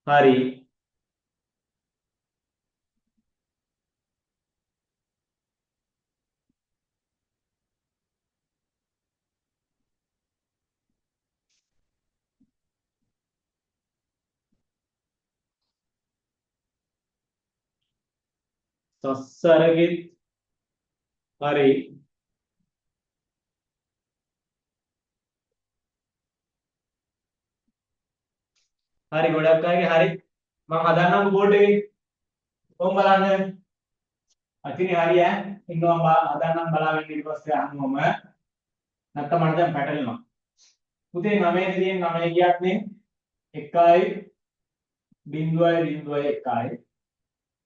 හරි. සස්සරගෙත් හරි. හරි ගොඩක් අයගේ හරි. මං හදන්නම් බෝඩ් එකේ. කොහොම බලන්න. අතිනේ හරි ඈ. ඉන්නවා හදන්නම් බලාගෙන ඊට පස්සේ අහන්නම. නැත්තම් මට දැන් පැටලෙනවා. පුතේ 9 තියෙන 9 කියන්නේ 1 0 0 1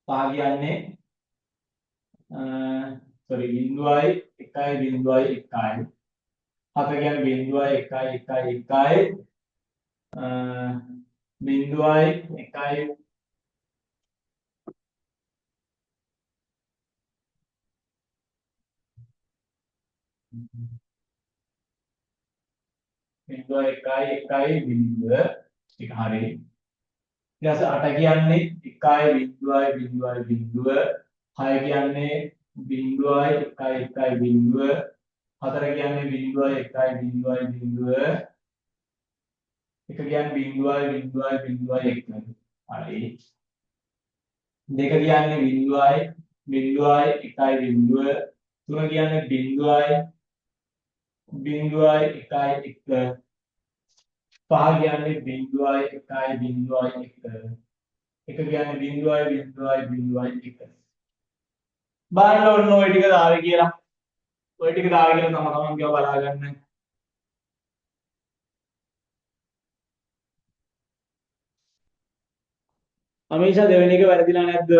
5 කියන්නේ සෝරි 0 1 0 1 7 කියන්නේ 0 1 1 1 0 1 0 1 1 0 එක හරි. ඊට පස්සේ 8 කියන්නේ 1 0 0 0 6 කියන්නේ 0 1 1 0 4 කියන්නේ 0 1 0 0 1 කියන්නේ 0 0 0 1 හරි. 2 කියන්නේ 0 0 1 0 3 කියන්නේ 0 0 1 1 පහ කියන්නේ 0 1 0 1. එක කියන්නේ 0 0 0 1. බලන්න ඕන ඔය ටික දාවේ කියලා. ඔය ටික දාවේ කියලා තම තමන් කියව බලා ගන්න. අමීෂා දෙවෙනි එක වැරදිලා නැද්ද?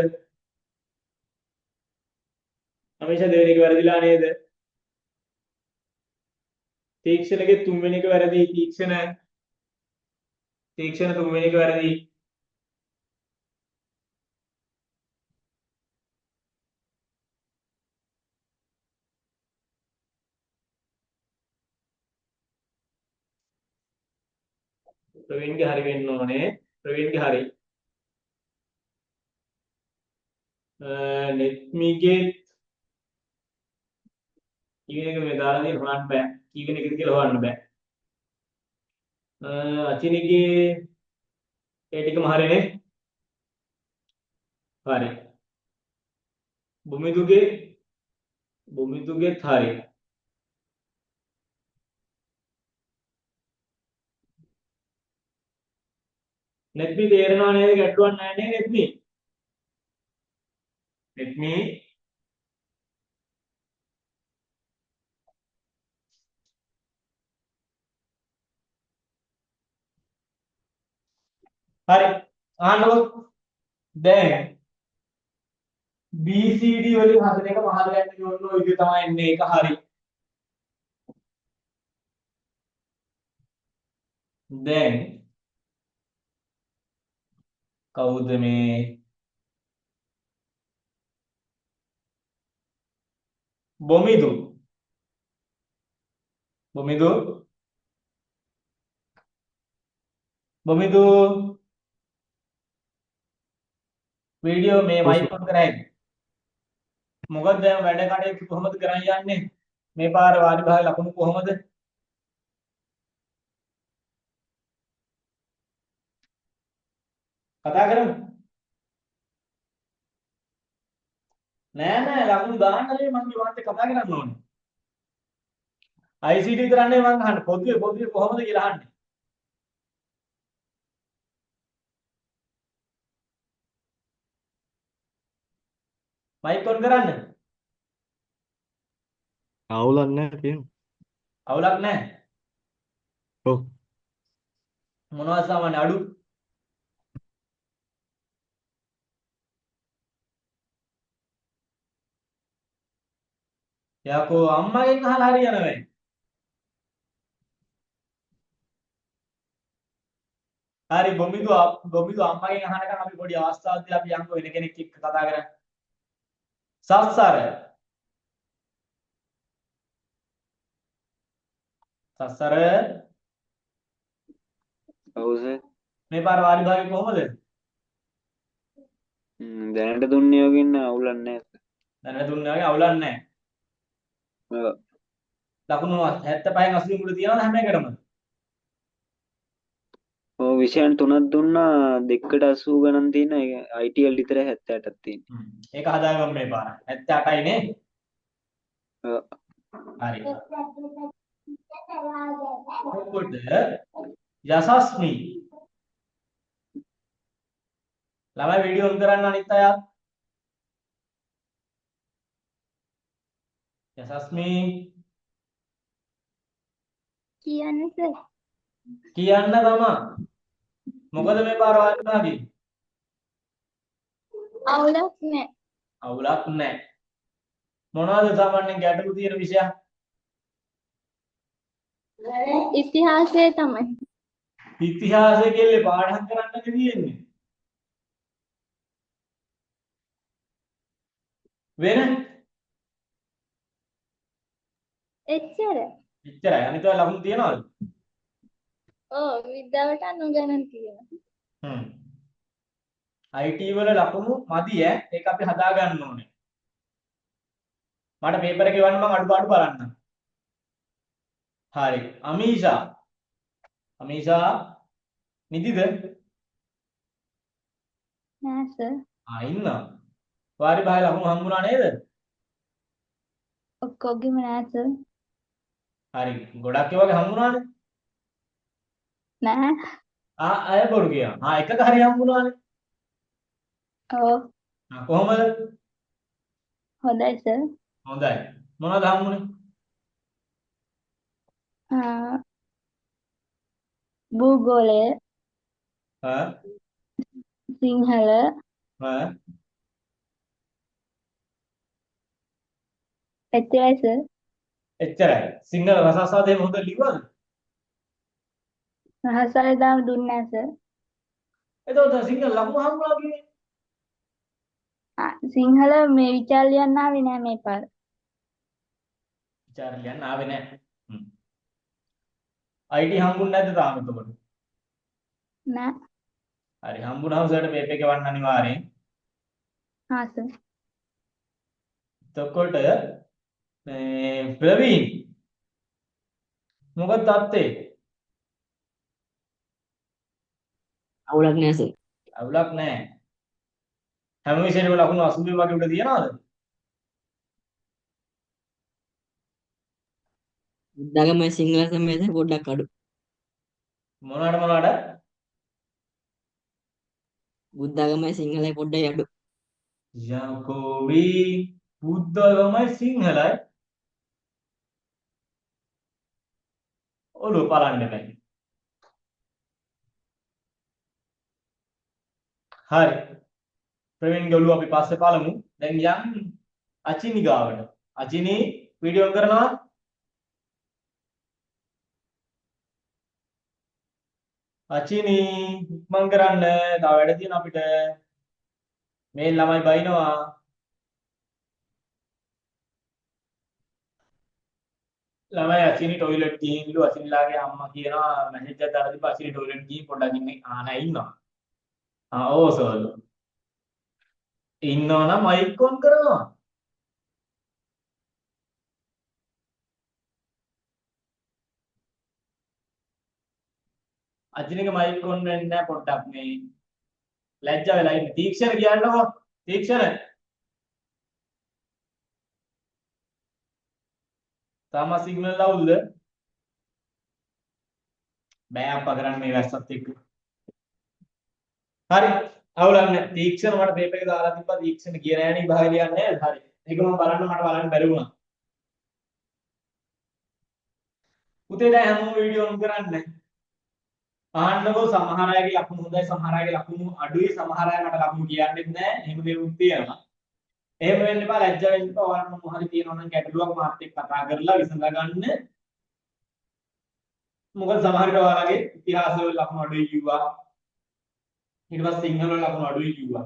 අමීෂා දෙවෙනි එක වැරදිලා නේද? තීක්ෂණගේ තුන්වෙනි එක වැරදි. තීක්ෂණ තීක්ෂණ තුන්වෙනි එක වැරදි. ප්‍රවීන්ගේ හරි වෙන්න ඕනේ. ප්‍රවීන්ගේ හරි. නෙත්මිගේ කීවෙන එක මේ දාලා තියෙන හොයන්න බෑ. කීවෙන එකද කියලා හොයන්න බෑ. අචිනිගේ ඒ ටිකම හරිනේ. හරි. බුමිදුගේ බුමිදුගේත් හරි. නෙත්මි තේරෙනව නේද? ගැටලුවක් නෑ නේ නෙත්මි? නෙත්මි හරි. අහන්නකෝ. දැන් BCD වලින් හදන එක මහල යන්නේ ඔන්න ඔය විදිහ තමයි එන්නේ. ඒක හරි. දැන් කවුද මේ බොමිදු බොමිදු බොමිදු වීඩියෝ මේ මයික් ඔන් කරයි. මොකද දැන් වැඩ කටයුතු කොහොමද කරන් යන්නේ? මේ පාර වාරි භාග ලකුණු කොහොමද? කතා කරමු. නෑ නෑ ලකුණු දාන්න නෙවෙයි මං කිව්වත් කතා කරන්න ඕනේ. ICT විතරක් නෙවෙයි මං අහන්නේ. පොදුවේ පොදුවේ කොහොමද කියලා අහන්නේ. මයික් ඔන් කරන්න. අවුලක් නැහැ තියෙනවා. අවුලක් නෑ. ඔව්. මොනවද සාමාන්‍ය අඩු? යකෝ අම්මගෙන් අහලා හරියනවයි. හරි බොමිදු බොමිදු අම්මගෙන් අහනකම් අපි පොඩි අවස්ථාවක් දීලා අපි යන්කෝ වෙන කෙනෙක් එක්ක කතා කරන්න. සස්සර සස්සර ඔව් සර්. මේ පාර වාරි භාගය කොහොමද? දැනට දුන්නේ වගේ ඉන්න අවුලක් නැහැ සර්. දැනට දුන්නේ වගේ අවුලක් නැහැ. ඔව්. ලකුණු 75න් 80 මුල තියනවද හැම එකටම? ඔව් විෂයන් තුනක් දුන්නා දෙකකට 80 ගණන් තියෙන ඒ ITL විතරයි 78ක් තියෙන්නේ. ඒක හදාගමු මේ පාර. 78යි නේ? ඔව්. හරි. එතකොට යසස්මි ළමයි වීඩියෝ ඔන් කරන්න අනිත් අයත්. යසස්මි කියන්න සර්. කියන්න තමා. මොකද මේ පාර වාරි භාගේ? අවුලක් නෑ. අවුලක් නෑ. මොනවද සාමාන්‍යයෙන් ගැටලු තියෙන විෂය? ඉතිහාසය තමයි. ඉතිහාසය කෙල්ලේ පාඩම් කරන්නද තියෙන්නේ? වෙන? එච්චර. එච්චරයි. අනිත් ඒවා ලකුණු තියනවද? ඔව් විද්‍යාවට 90 ගණන් තියෙනවා. හ්ම්. IT වල ලකුණු මදි ඈ. ඒක අපි හදා ගන්න ඕනේ. මට පේපර් එක එවන්න මං අඩුපාඩු බලන්න. හරි. අමීෂා. අමීෂා නිදිද? නෑ සර්. ආ ඉන්නවා. වාරි භාග ලකුණු හම්බුණා නේද? ඔක්කොගෙම නෑ සර්. හරි. ගොඩක් ඒ වගේ හම්බුණානේ. නෑ. ආ අය බොරු කියනවා. ආ එකක හරි හම්බුණානේ. ඔව්. ආ කොහොමද? හොඳයි සර්. හොඳයි. මොනවද හම්බුනේ? ආ භූගෝලය, ආ සිංහල, ආ එච්චරයි සර්. එච්චරයි. සිංහල රසාස්වාදයේ හොඳ ලිව්වද? රහසයි දාම දුන්නේ නෑ සර්. එතකොට සිංහල ලකුණු හම්බුණා කිව්වේ. ආ සිංහල මේ විචාර ලියන්න ආවේ නෑ මේ පාර. විචාර ලියන්න ආවේ නෑ. හ්ම්. IT හම්බුනේ නැද්ද තාම එතකොට? නෑ. හරි, හම්බුනහම සර්ට පේපර් එක එවන්න අනිවාර්යෙන්. හා සර්. එතකොට මේ ප්‍රවීන් මොකද තත්ත්වේ? අවුලක් නෑ සර්. අවුලක් නෑ. හැම විෂයෙම ලකුණු 80 වගේ උඩ තියනවද? බුද්ධාගමයි සිංහල සමය පොඩ්ඩක් අඩු. මොනවාට මොනවාට? බුද්ධාගමයි සිංහලයි පොඩ්ඩයි අඩු. යකෝ මේ බුද්ධාගමයි සිංහලයි ඔළුව පලන්න බෑ. හරි. ප්‍රවීන්ගේ ඔළුව අපි පස්සේ බලමු. දැන් යන් අචිනි ගාවට. අචිනි වීඩියෝ කරනවා? අචිනි ඉක්මන් කරන්න. තව වැඩ තියෙන අපිට. මේ ළමයි බයිනවා. ළමයි අචිනි ටොයිලට් ගිහින්ලු. අචිනිලාගේ අම්මා කියනවා මැසේජ් එකක් දාලා තිබ්බා අචිනි ටොයිලට් ගිහින් පොඩ්ඩක් ඉන්නේ. ආ නෑ ඉන්නවා. ආ ඔව් සර්ලු. ඉන්නවා නම් මයික් ඔන් කරනවා. අචිනිගේ මයික් ඔන් වෙන්නේ නෑ පොඩ්ඩක් මේ ලැජ්ජා වෙලා ඉන්නේ. තීක්ෂණ කියන්නකෝ. තීක්ෂණ. තාම සිග්නල් අවුල්ද? බෑ අප්පා කරන්න මේ වැස්සත් එක්ක. හරි. අවුලක් නෑ. තීක්ෂණ මට පේපර් එක දාලා තිබ්බා. තීක්ෂණ ගියේ නෑනේ විභාග ලියන්නේ නේද? හරි. ඒක මම බලන්න මට බලන්න බැරි වුණා. පුතේ දැන් හැමෝම වීඩියෝ ඔන් කරන්න. අහන්නකෝ සමහර අයගේ ලකුණු හොඳයි සමහර අයගේ ලකුණු අඩුයි සමහර අය මට ලකුණු කියන්නෙත් නෑ. එහෙම දේවලුත් තියෙනවා. එහෙම වෙන්න එපා, ලැජ්ජා වෙන්න එපා. ඔයාලට මොන හරි තියෙනවා නම් ගැටලුවක් මාත් එක්ක කතා කරලා විසඳ ගන්න. මොකද සමහර විට ඔයාලගේ ඉතිහාස වල ලකුණු අඩුයි කිව්වා. ඊට පස්සේ සිංහල වල ලකුණු අඩුයි කිව්වා.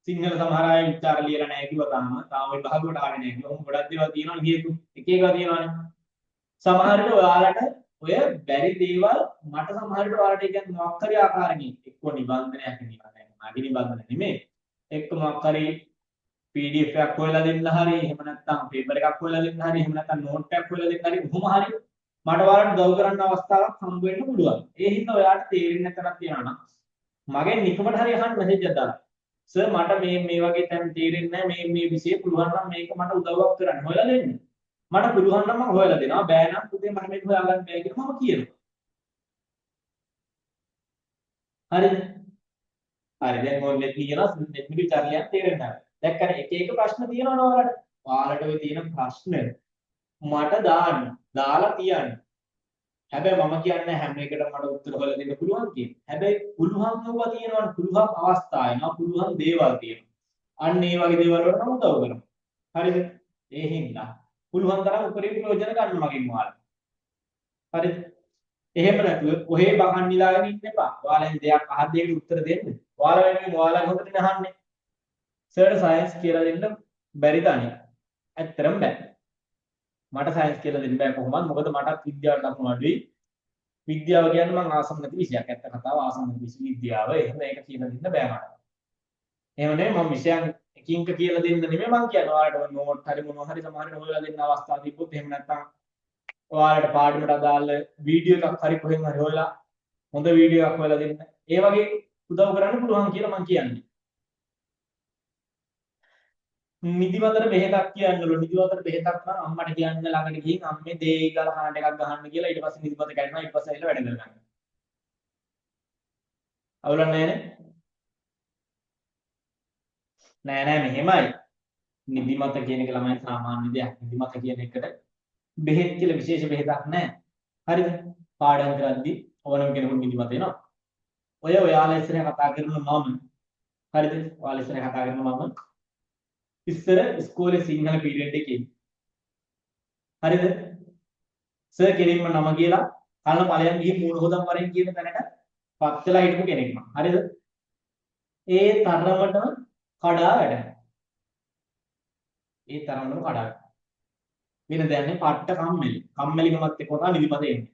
සිංහල සමහර අය විචාර ලියලා නැහැ කිව්වා තාම. තාම විභාග වලට ආවේ නැහැ කිව්වා. ඔහොම ගොඩක් දේවල් තියෙනවනේ හේතු. එක එක තියෙනවනේ. සමහර විට ඔයාලට ඔය බැරි දේවල් මට සමහර විට ඔයාලට ඒ කියන්නේ මොකක් හරි ආකාරකින් එක්ක නිබන්ධනයක් නෙමෙයි. මගේ නිබන්ධන නෙමෙයි. එක්ක මොකක් හරි PDF එකක් හොයලා දෙන්න හරි, එහෙම නැත්නම් පේපර් එකක් හොයලා දෙන්න හරි, එහෙම නැත්නම් නෝට් එකක් හොයලා දෙන්න හරි, කොහොම හරි මට ඔයාලට උදව් කරන්න අවස්ථාවක් හම්බ වෙන්න පුළුවන්. ඒ හින්දා ඔයාලට තේරෙන්නේ නැතනක් තියෙනවා නම් මගෙන් නිකමට හරි අහන්න මැසේජ් එකක් දාලා. සර් මට මේ මේ වගේ තැන් තේරෙන්නේ නැහැ, මේ මේ විෂය පුළුවන් නම් මේක මට උදව්වක් කරන්න හොයලා දෙන්න. මට පුළුවන් නම් මම හොයලා දෙනවා. බෑ නම් පුතේ මට මේක හොයාගන්න බෑ කියලා මම කියනවා. හරිද? හරි දැන් ඔය නෙත් කියනවා නෙත් විචාරලියක් තේරෙන්නේ නැහැ. දැක්කනේ එක එක ප්‍රශ්න තියෙනවනේ ඔයාලට. ඔයාලට ඔය තියෙන ප්‍රශ්න මට දාන්න. දාලා තියන්න. හැබැයි මම කියන්නේ හැම එකටම මට උත්තර හොයලා දෙන්න පුළුවන් කියලා. හැබැයි පුළුවන් ඒවා තියෙනවනේ. පුළුවන් අවස්ථා එනවා. පුළුවන් දේවල් තියෙනවා. අන්න ඒ වගේ දේවල් වලට මම උදව් කරනවා. හරිද? ඒ හින්දා පුළුවන් තරම් උපරිම ප්‍රයෝජන ගන්න මගෙන් ඔයාලා. හරිද? එහෙම නැතුව ඔහේ බකන් නිලාගෙන ඉන්න එපා. ඔයාලා එන දෙයක් අහද්දී ඒකට උත්තර දෙන්න. ඔයාලා වෙනුවෙන් ඔයාලා හොඳට අහන්නේ. සර්ට සයන්ස් කියලා දෙන්න බැරි තනිය. ඇත්තටම බෑ. මට සයන්ස් කියලා දෙන්න බෑ කොහොමද? මොකද මටත් විද්‍යාවට ලකුණු අඩුයි. විද්‍යාව කියන්නේ මං ආසම නැති විෂයක්. ඇත්ත කතාව ආසම නැති විෂය විද්‍යාව. එහෙම ඒක කියලා දෙන්න බෑ මට. එහෙම නෙමෙයි මම විෂයන් එකින් එක කියලා දෙන්න නෙමෙයි මං කියන්නේ. ඔයාලට ඔය නෝට් හරි මොනවා හරි සමහරවිට හොයලා දෙන්න අවස්ථා තිබ්බොත් එහෙම නැත්නම් ඔයාලට පාඩමට අදාළ වීඩියෝ එකක් හරි කොහෙන් හරි හොයලා හොඳ වීඩියෝ එකක් හොයලා දෙන්න. ඒ වගේ උදව් කරන්න පුළුවන් කියලා මං කියන්නේ. නිදිමතට බෙහෙතක් කියන්නලු. නිදිමතට බෙහෙතක් නම් අම්මට කියන්න ළඟට ගිහින් අම්මේ දේයි ගාලා කනට එකක් ගහන්න කියලා ඊට පස්සේ නිදිමත කැඩෙනවා. ඊට පස්සේ ඇවිල්ලා වැඩ කරගන්න. අවුලක් නෑනේ. නෑ නෑ මෙහෙමයි. නිදිමත කියන එක ළමයි සාමාන්‍ය දෙයක්. නිදිමත කියන එකට බෙහෙත් කියලා විශේෂ බෙහෙතක් නෑ. හරිද? පාඩම් කරද්දි ඕනම කෙනෙකුට නිදිමත එනවා. ඔය ඔයාලා ඉස්සරහ කතා කරන මම, හරිද? ඔයාලා ඉස්සරහ කතා කරන මම ඉස්සර ඉස්කෝලේ සිංහල පීරියඩ් එකේ, හරිද? සර් කෙලින්ම නම කියලා කන ඵලයන් ගිහින් මූණ හොදන් වරෙන් කියන තැනට පත් වෙලා හිටපු කෙනෙක් මම. හරිද? ඒ තරමටම කඩා වැටෙනවා. ඒ තරමටම කඩා වැටෙනවා. වෙන දෙයක් නෙවෙයි, පට්ට කම්මැලි. කම්මැලිකමත් එක්ක තමයි නිදිමත එන්නේ.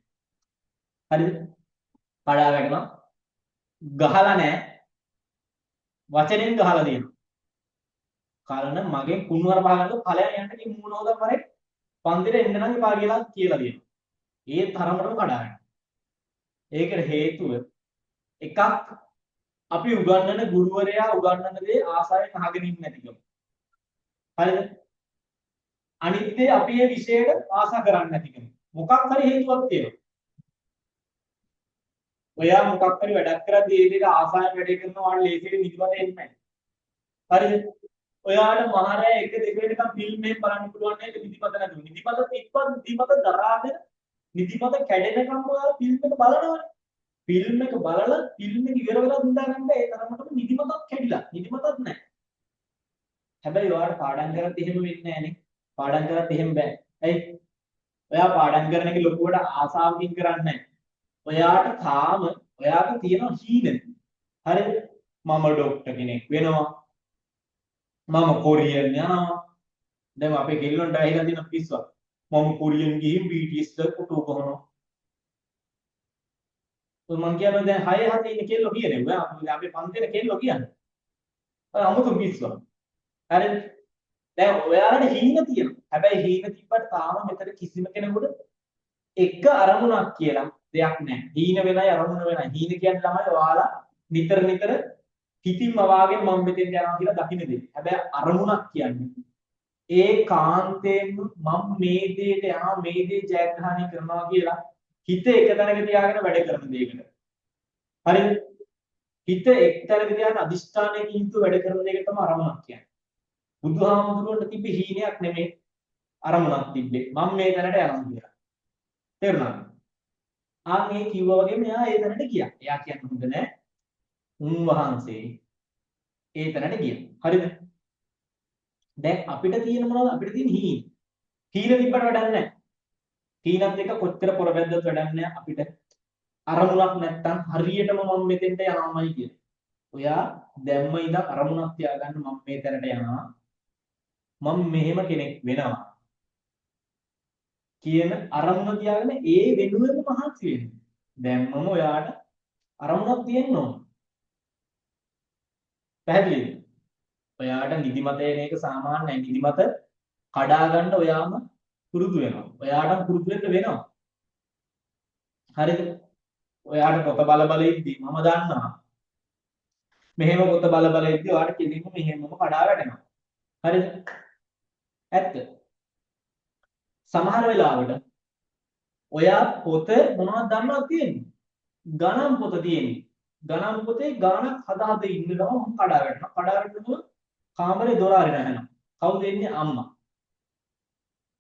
හරිද? කඩා වැටෙනවා. ගහලා නෑ. වචනෙන් ගහලා තියෙනවා. කලන මගෙන් කුණු අර පහලක ඵලයන් යන්න ගිහින් මූණ හොදන් වරෙන් පන්තිට එන්න නම් එපා කියලා කියලා තියෙනවා. ඒ තරමටම කඩා වැටෙනවා. ඒකට හේතුව එකක්, අපි උගන්වන ගුරුවරයා උගන්වන දේ ආසාවෙන් අහගෙන ඉන්නේ නැතිකම. හරිද? අනිත් දේ අපි මේ විෂයට ආසා කරන්නේ නැතිකම. මොකක් හරි හේතුවක් තියෙනවා. ඔයා මොකක් හරි වැඩක් කරද්දී ඒ දෙයට ආසාවෙන් වැඩේ කරනවා ඔයාට ලේසියට නිදිමත එන්නේ නැහැ. හරිද? ඔයාට මහරෑ 1 2 වෙනකම් ෆිල්ම් එකක් බලන්න පුළුවන් නේද නිදිමත නැතුව. නිදිමත තිබ්බත් නිදිමත දරාගෙන නිදිමත කැඩෙනකම් ඔයාලා ෆිල්ම් එක බලනවනේ. ෆිල්ම් එක බලලා ෆිල්ම් එක ඉවර වෙලා නිදා ගන්න ඒ තරමටම නිදිමතත් කැඩිලා. නිදිමතත් නැහැ. හැබැයි ඔයාට පාඩම් කරද්දි එහෙම වෙන්නේ නැහනේ. පාඩම් කරද්දි එහෙම බෑ. ඇයි? ඔයා පාඩම් කරන එක ලොකුවට ආසාවකින් කරන්නේ නැහැ. ඔයාට තාම ඔයාට තියෙන හීන. හරිද? මම ඩොක්ටර් කෙනෙක් වෙනවා. මම කොරියන් යනවා. දැන් අපේ කෙල්ලොන්ට ඇහිලා තියෙන පිස්සුවක්. මම කොරියන් ගිහින් BTS ලා ෆොටෝ ගහනවා. ඔය මං කියන්නේ දැන් 6 7 ඉන්න කෙල්ලෝ කියන්නේ. ඔය අපේ පන්තියේ කෙල්ලෝ කියන්නේ. ඔය අමුතු පිස්සුවක්. හරිද? දැන් ඔයාලට හීන තියෙනවා. හැබැයි හීන තිබ්බට තාම මෙතන කිසිම කෙනෙකුට එක අරමුණක් කියලා දෙයක් නැහැ. හීන වෙනයි අරමුණ වෙනයි. හීන කියන්නේ ළමයි ඔයාලා නිතර නිතර හිතින්ම වාගෙන් මම මෙතෙන් යනවා කියලා දකින්න දෙයක්. හැබැයි අරමුණක් කියන්නේ ඒ කාන්තේම මම මේ දෙයට යනවා, මේ දේ ජයග්‍රහණය කරනවා කියලා හිත එක තැනක තියාගෙන වැඩ කරන දෙයකට. හරිද? හිත එක් තැනක තියාගෙන අදිෂ්ඨානයකින් යුතුව වැඩ කරන දෙයකට තමයි අරමුණක් කියන්නේ. බුදුහාමුදුරුවන්ට තිබ්බ හීනයක් නෙමෙයි, අරමුණක් තිබ්බේ. මම මේ තැනට යනවා කියලා. තේරුණාද? ආන් ඒ කිව්වා වගේම එයා ඒ තැනට ගියා. එයා කියන්න හොඳ නෑ. උන්වහන්සේ ඒ තැනට ගියා. හරිද? දැන් අපිට තියෙන මොනවද? අපිට තියෙන හීන. හීන තිබ්බට වැඩක් නෑ. හීනත් එක්ක කොච්චර පොර බැද්දත් වැඩක් නෑ අපිට. අරමුණක් නැත්තම් හරියටම මම මෙතෙන්ට යනවාමයි කියලා. ඔයා දැම්ම ඉඳන් අරමුණක් තියාගන්න, මම මේ තැනට යනවා. මම මෙහෙම කෙනෙක් වෙනවා කියන අරමුණ තියාගෙන ඒ වෙනුවෙන්ම මහන්සි වෙන්න. දැම්මම ඔයාට අරමුණක් තියෙන්න ඕන. පැහැදිලිද? ඔයාට නිදිමත එන එක සාමාන්‍යයි. නිදිමත කඩා ගන්න ඔයාම පුරුදු වෙනවා. ඔයාටම පුරුදු වෙන්න වෙනවා. හරිද? ඔයාට පොත බල බල ඉද්දි මම දන්නවා. මෙහෙම පොත බල බල ඉද්දි ඔයාට කෙලින්ම මෙහෙමම කඩා වැටෙනවා. හරිද? ඇත්ත. සමහර වෙලාවට ඔයා පොත මොනවද දන්නවද තියෙන්නේ? ගණන් පොත තියෙන්නේ. ගණන් පොතේ ගාණක් හදා හදා ඉන්න ගමන් මම කඩා වැටෙනවා. කඩා වැටෙනකොට කාමරේ දොර අරින ඇහෙනවා. කවුද එන්නේ? අම්මා.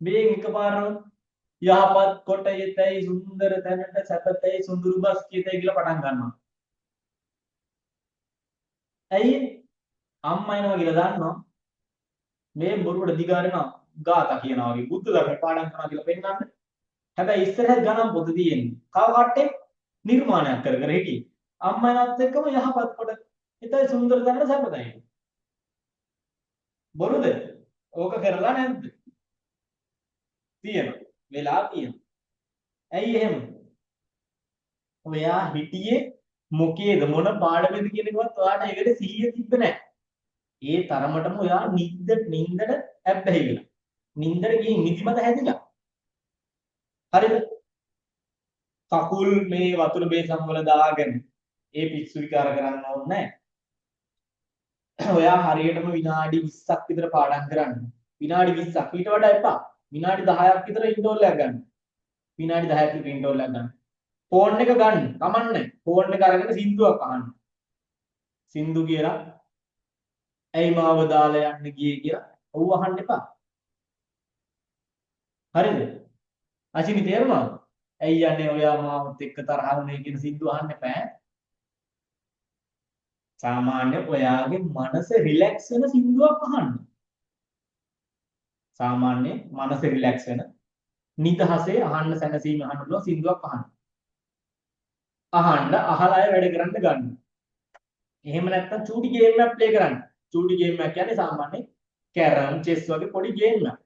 මේ එකපාරම යහපත් කොට යතයි සුන්දර තැනට සැපතයි සුඳුරු බස් කියතයි කියලා පටන් ගන්නවා. ඇයි? අම්මා එනවා කියලා දන්නවා. මේ බොරුවට දිගාරෙනවා ගාථා කියනවා වගේ බුද්ධ ධර්ම පාඩම් කරනවා කියලා පෙන්නන්න. හැබැයි ඉස්සරහ ගණන් පොත තියෙන්නේ. කව කට්ටේ නිර්මාණයක් කර කර හිටියේ. අම්මා එනත් එක්කම යහපත් කොට හිතයි සුන්දර තැනට සැපතයි. බොරුද? ඕක කරලා නැද්ද? තියෙනවා. වෙලා තියෙනවා. ඇයි එහෙම? ඔයා හිටියේ මොකේද මොන පාඩමේද කියන එකවත් ඔයාට ඒකට සිහිය තිබ්බ නැහැ. ඒ තරමටම ඔයා නින්දට ඇබ්බැහි වෙලා. නින්දට ගිහින් නිදිමත හැදිලා. හරිද? කකුල් මේ වතුර බේසම් වල දාගෙන ඒ පිස්සු විකාර කරන්න ඕනේ නැහැ. ඔයා හරියටම විනාඩි 20ක් විතර පාඩම් කරන්න. විනාඩි 20ක් ඊට වඩා එපා. විනාඩි 10ක් විතර ඉන්ටෝල් එකක් ගන්න. විනාඩි 10ක් විතර ඉන්ටෝල් එකක් ගන්න. ෆෝන් එක ගන්න. කමන්නේ. ෆෝන් එක අරගෙන සින්දුවක් අහන්න. සින්දු කියලා ඇයි මාව දාලා යන්න ගියේ කියලා ඔව් අහන්න එපා. හරිද? අශිනි තේරුණාද? ඇයි යන්නේ ඔයා මාවත් එක්ක තරහ වුනේ කියන සින්දු අහන්න එපා. සාමාන්‍ය ඔයාගේ මනස රිලැක්ස් වෙන සින්දුවක් අහන්න. සාමාන්‍ය මනස රිලැක්ස් වෙන නිදහසේ අහන්න සැනසීම අහන්න පුළුවන් සින්දුවක් අහන්න. අහන්න අහලා අය වැඩ කරන්න ගන්න. එහෙම නැත්නම් චූටි ගේම් එකක් ප්ලේ කරන්න. චූටි ගේම් එකක් කියන්නේ සාමාන්‍ය කැරම්, චෙස් වගේ පොඩි ගේම් එකක්.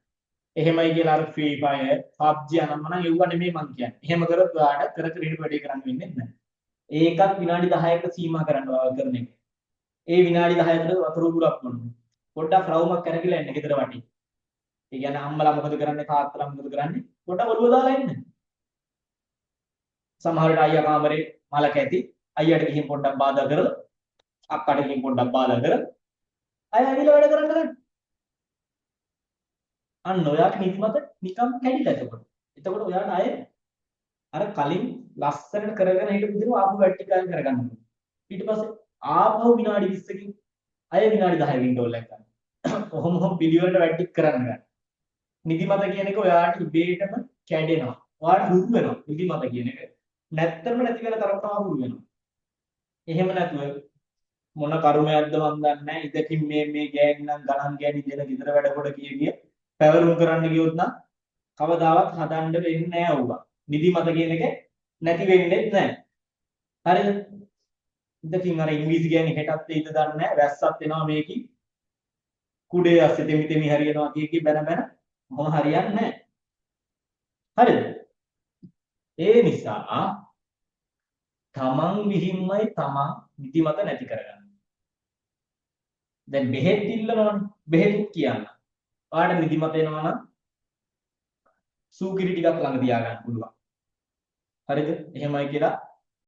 එහෙමයි කියලා අර ෆ්‍රී ෆයර්, PUBG අනම්මනම් එව්ව නෙමෙයි මං කියන්නේ. එහෙම කරොත් ඔයාට කර කර හිටපු වැඩේ කරන්න වෙන්නේ නැහැ. ඒකත් විනාඩි 10කට සීමා කරන්න ඔයා කරන එක. ඒ විනාඩි 10 තුළ වතුර උගුරක් බොන්න. පොඩ්ඩක් රවුමක් කරකිලා එන්න ගෙදර වටේ. ඒ කියන්නේ අම්මලා මොකද කරන්නේ තාත්තලා මොකද කරන්නේ? පොඩ්ඩක් ඔළුව දාලා එන්න. සමහර වෙලාවට අයියා කාමරේ මලක ඇති. අයියාට ගිහින් පොඩ්ඩක් බාධා කරලා අක්කට ගිහින් පොඩ්ඩක් බාධා කරලා අය ඇවිල්ලා වැඩ කරන්න ගන්න. අන්න ඔයාට නිදිමත නිකම් කැඩිලා එතකොට. එතකොට ඔයාට ආයේ අර කලින් ලස්සනට කරගෙන හිටපු දේ ආපහු වැඩ ටික අයින් කරගන්න පුළුවන්. ඊට පස්සේ ආපහු විනාඩි 20කින් අය විනාඩි 10කින් ඩෝල් එකක් ගන්න. ඔහොම ඔහොම පිළිවෙලට වැඩ ටික කරන්න ගන්න. නිදිමත කියන එක ඔයාට ඉබේටම කැඩෙනවා. ඔයාට හුරු වෙනවා නිදිමත කියන එක. නැත්තටම නැති වෙන තරම් තමයි හුරු වෙනවා. එහෙම නැතුව මොන කර්මයක්ද මන් දන්නේ නැහැ. ඉදකින් මේ මේ ගෑණි නම් ගණන් ගෑණි දෙන ගෙදර වැඩ කොට කිය කිය පැවරුම් කරන්න ගියොත් නම් කවදාවත් හදන්න වෙන්නේ නැහැ ඕවා. නිදිමත කියන එක නැති වෙන්නේත් නැහැ. හරිද? ඉදකින් අර ඉංග්‍රීසි ගෑණි හෙටත් එයිද දන්නේ නැහැ. වැස්සත් එනවා මේකි. කුඩේ අස්සේ තෙමි තෙමි හරියනවා කිය කිය බැන බැන මොහොම හරියන්නේ නැහැ. හරිද? ඒ නිසා තමන් විහිම්මයි තමන් නිදිමත නැති කරගන්න. දැන් බෙහෙත් ඉල්ලනවනේ. බෙහෙත් කියන්න. ඔයාලට නිදිමත එනවා නම් සූකිරි ටිකක් ළඟ තියාගන්න පුළුවන්. හරිද? එහෙමයි කියලා